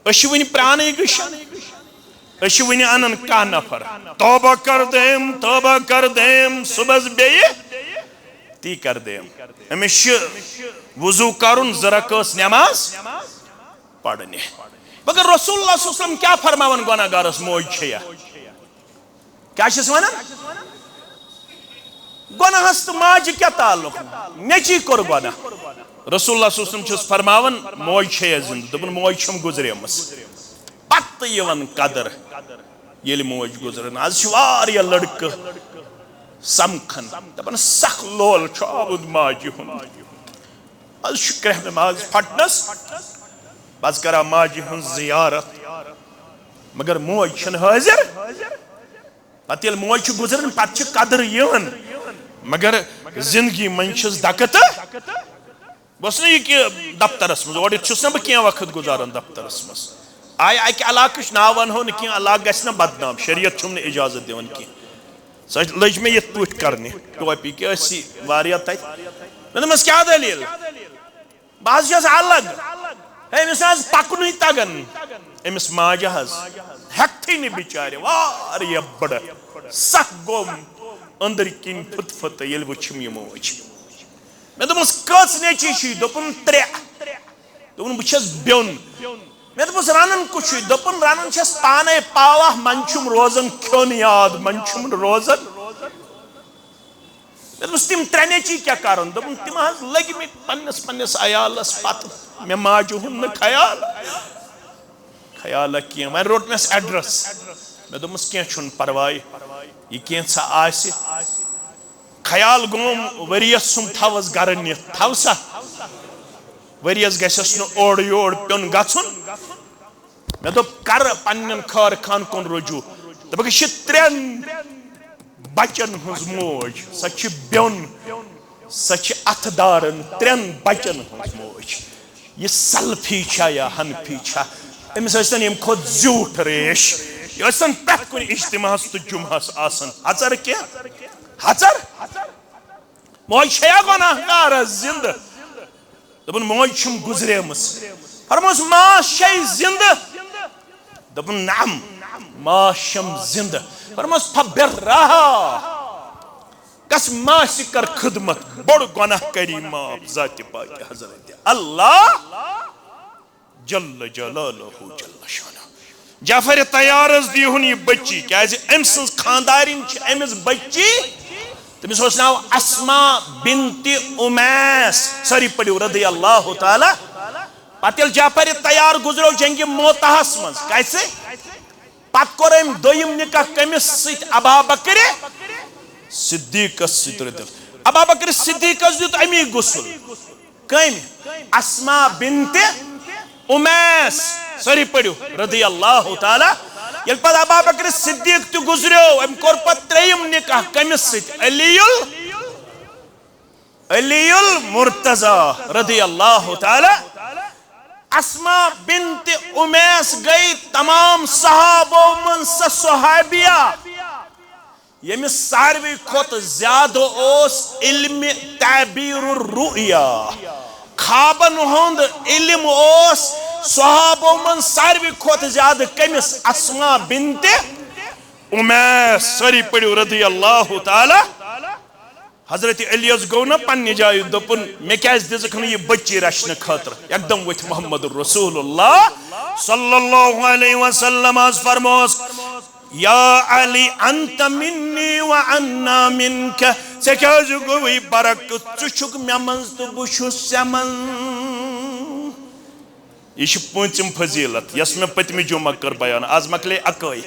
أسۍ چھِ وُنہِ پرٛانٕے گٔژھِتھ، أسۍ چھِ وُنہِ انان کانٛہہ نفر، توبہ کر دیم، توبہ کر دیم، صُبحس بیٚیہِ تی کر دیم۔ أمِس چھِ وضو کرُن، زٕ رکٲژ نماز پرنہِ۔ مگر رسول اللہ صلی اللہ علیہ وسلم کیٛاہ فرماوان گۄناہ گارس، موج چھےٚ یا؟ کیٛاہ چھِس وَنان؟ گۄناہَس تہٕ ماجہِ کیٛاہ تعلق؟ نیٚچی کوٚر گۄناہ۔ رسول اللہ صلی اللہ علیہ وسلم چھُس فرماوان، موج چھے زِندٕ۔ دوٚپُن، موج چھَم گُزریمٕژ۔ پَتہٕ یِوان قدر، ییٚلہِ موج گُزران۔ آز چھِ واریاہ لٔڑکہٕ سَمکھان، دَپان، سَخ لول چھُ آمُت ماجہِ ہُنٛد۔ آز چھُ کرٛہنہٕ ماز پھٹنَس، بہٕ حظ کران ماجہِ ہٕنٛز زیارت، مگر موج چھَنہٕ حٲضِر۔ پتہٕ ییٚلہِ موج چھِ گُزران، پتہٕ چھِ قدر یِوان، مگر زندگی منٛز چھِس دکہٕ تہٕ بہٕ اوسُس نہٕ یہِ کہِ دفترس منٛز، اورٕ یِتھ چھُس نہٕ بہٕ کینٛہہ وقت گُزاران دفترس منٛز۔ آیہِ اَکہِ علاقٕچ ناو وَنہو نہٕ کینٛہہ، علاقہٕ گژھِ نہ بدنام، شریعت چھُم نہٕ اجازت دِوان کینٛہہ۔ سۄ لٔج مےٚ یِتھ پٲٹھۍ کرنہِ، ٹوپی کہِ ٲسی واریاہ تَتہِ۔ مےٚ دوٚپمَس، کیٛاہ دٔلیٖل؟ بہٕ حظ چھَس الگ۔ ہے، أمِس نہ حظ پَکنُے تَگان۔ أمِس ماجہِ حظ ہٮ۪کتھٕے نہٕ بِچارِ، واریاہ بٔڑٕ سَکھ گوٚم أنٛدٕرۍ کِنۍ پھٕت پھٕت، ییٚلہِ وٕچھِم یہِ موج۔ مےٚ دوٚپمَس، کٔژ نیٚچی چھِی؟ دوٚپُن، ترٛےٚ۔ دوٚپُن، بہٕ چھَس بیوٚن۔ مےٚ دوٚپُس، رَنان کُس چھُے؟ دوٚپُن، رَنان چھَس پانَے پاوَہ، منٛزٕ چھُم روزان کھیوٚن یاد، منٛزٕ چھُم روزان۔ مےٚ دوٚپُس، تِم ترٛےٚ نیٚچی کیٛاہ کَرَن؟ دوٚپُن، تِم حظ لٔگۍ مٕتۍ پنٛنِس پنٛنِس عیالَس پَتہٕ، مےٚ ماجہِ ہُنٛد نہٕ خیال، خیالہ کینٛہہ۔ وۄنۍ روٚٹ مےٚ ایڈرَس۔ مےٚ دوٚپمَس، کینٛہہ چھُنہٕ پَرواے، یہِ کینٛژھا آسہِ، خیال گوم ؤریَس سُم تھاوَس گَرٕ نِتھ، تھاو سا، ؤریَس گژھٮ۪س نہٕ اورٕ یور پیوٚن گژھُن۔ مےٚ دوٚپ، کَرٕ پنٛنٮ۪ن خٲر خان کُن رجوع۔ دوٚپُکھ، یہِ چھِ ترٛٮ۪ن بَچَن ہٕنٛز موج، سۄ چھِ بیوٚن، سۄ چھِ اَتھٕ دارَن ترٛٮ۪ن بَچَن ہٕنٛز موج۔ یہِ سلفی چھا یا حنفی چھا؟ أمِس ٲسۍتَن ییٚمہِ کھۄتہٕ زیوٗٹھ ریش۔ یہِ ٲسۍتَن پرٛٮ۪تھ کُنہِ اجتماعَس تہٕ جمعہَس آسان۔ ہَژَر کینٛہہ؟ ہَژَر؟ موج چھےٚ یا گۄناہ گار زِندٕ؟ دوٚپُن، موج چھَم گُزریمٕژ۔ فرموس، ماس چھے زِندٕ؟ دوٚپُن، نعم، ماس چھَم زِندٕ۔ فرموس، فبرہا، گژھ ماسہِ کر خدمت، بوٚڑ گۄناہ کری معاف ذاتِ پاکِ حضرت اللہ جل جلالہ جل شانہ۔ جعفر طیارس دیہُن یہِ بچی، کیازِ أمۍ سٕنٛز خاندارِنۍ چھِ أمِس بچی۔ تٔمِس اوس ناو اسما بنت امیس۔ سٲری پٔرِو رضی اللہ تعالیٰ۔ پتہٕ ییٚلہِ جعفر طیار گُزریو جنگِ موتاہس منٛز، کیازِ؟ پتہٕ کوٚر أمۍ دوٚیِم نکاح کٔمِس سۭتۍ؟ ابا بکرِ صدیقس سۭتۍ رضی اللہ۔ ابا بکرِ صدیقس دیُت أمی غسل۔ کٔمۍ؟ اسما بنت امیس۔ سٲری پٔرِو رضی اللہ تعالیٰ۔ ییٚلہِ پتہٕ ابا بکر صدیق تہِ گُزریو، أمۍ کوٚر پتہٕ ترٛیٚیِم نکاح کٔمِس سۭتۍ؟ علی ال-، علی المرتضی رضی اللہ تعالیٰ۔ اسما بنت امیس گٔے تمام صحابو منٛز سۄ صحابیہ ییٚمِس ساروی کھۄتہٕ زیادٕ اوس علمِ تعبیر الرؤیا، خوابن ہُنٛد علم اوس صحابو منٛز ساروی کھۄتہٕ زیادٕ کٔمِس؟ اسما بنت امیس۔ سٲری پٔرِو رضی اللہ تعالیٰ۔ حضرت علی یس گوٚو نہ پننہِ جایہِ، دوٚپُن، مےٚ کیازِ دِژٕکھ نہٕ یہِ بچی رچھنہٕ خٲطرٕ؟ یکدم ؤتھۍ محمد رسول اللہ صلی اللہ علیہ وسلم حظ فرموس، یا علی، انت منی و انا منک۔ ژےٚ کیازِ گوٚوُے برعکس؟ ژٕ چھُکھ مےٚ منٛز تہٕ بہٕ چھُس ژےٚ منٛز۔ یہِ چھِ پوٗنٛژِم فضیلت، یۄس مےٚ پٔتمہِ جمعہ کٔر بیان۔ از مۄکلے اکٲے۔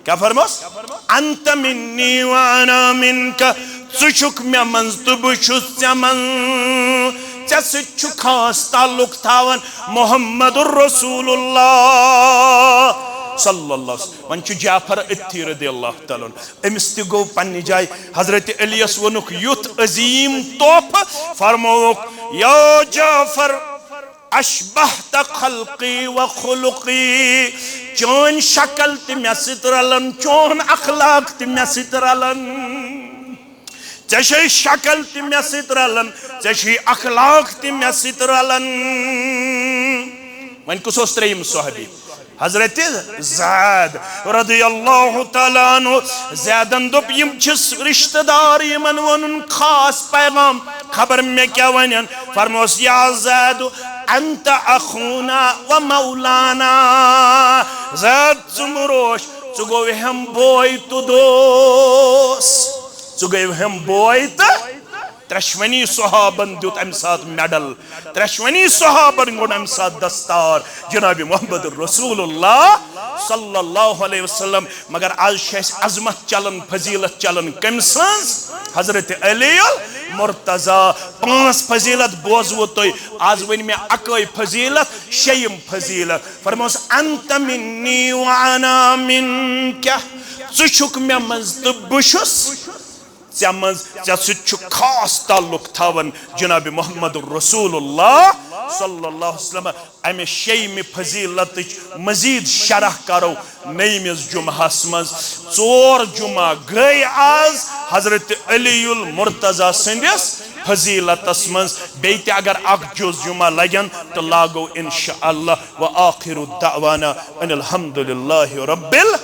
کیٛاہ فرموس؟ انت منی وانا منک، ژٕ چھُکھ مےٚ منٛز تہٕ بہٕ چھُس ژےٚ منٛز۔ ژےٚ سۭتۍ چھُ خاص تعلق تھاوان محمد رسول اللہ صلی اللہ علیہ وسلم۔ وۄنۍ چھُ جعفر أتھی رضی اللہ تعالیٰ عنہ۔ أمِس تہِ گوٚو پننہِ جایہِ۔ حضرت علیَس ووٚنُکھ یُتھ عظیٖم تحفہٕ، فرمووُکھ، یا جعفر، اشبہت خلقی و خلقی، چٲنۍ شکل تہِ مےٚ سۭتۍ رلان، چون اخلاق تہِ مےٚ سۭتۍ رلان۔ ژےٚ چھے شکل تہِ مےٚ سۭتۍ رلان، ژےٚ چھے اخلاق تہِ مےٚ سۭتۍ رلان۔ وۄنۍ کُس اوس ترٛیٚیِم صحابی؟ حضرت زید رضی اللہ تعالیٰ عنہ۔ زیدن دوٚپ، یِم چھِ رشتہٕ دار، یِمن ووٚنُن خاص پیغام، خبر مےٚ کیٛاہ ونن۔ فرموس، یا زید، انت اخونا و مولانا۔ زید، ژٕ مہٕ روش، ژٕ گوٚو ہم بوے تہٕ دوس۔ ژٕ گوٚو ہم بوے تہٕ ترٛٮ۪شوٕنی صحابن دیُت امہِ ساتہٕ میڈل، ترٛٮ۪شوٕنی صحابن گوٚو امہِ ساتہٕ دستار جناب محمد رسول اللہ صلی اللہ علیہ وسلم۔ مگر از چھِ اَسہِ عظمت چلان، فضیلت چلان کٔمۍ سٕنٛز؟ حضرت علی المرتضی۔ پانٛژھ فضیلت بوزوٕ تۄہہِ، از ؤنۍ مےٚ اکٲے فضیلت، شیٚیِم فضیلت۔ فرموس، انت منی وانا منک، ژٕ چھُکھ مےٚ منٛز تہٕ بہٕ چھُس ژےٚ منٛز، ژےٚ سۭتۍ چھُ خاص تعلق تھاوان جناب محمد رسول اللہ صلی اللہ علیہ وسلم۔ امہِ شیٚیمہِ فضیلتٕچ مزید شرح کرو نٔیمِس جمعہس منٛز۔ ژور جمعہ گٔے از حضرت علی المرتضی سٕنٛدِس فضیلتس منٛز۔ بیٚیہِ تہِ اگر اکھ جُز جمعہ لگن تہٕ لاگو انشاءاللہ۔ وآخر دعوانا ان الحمد للہ رب ال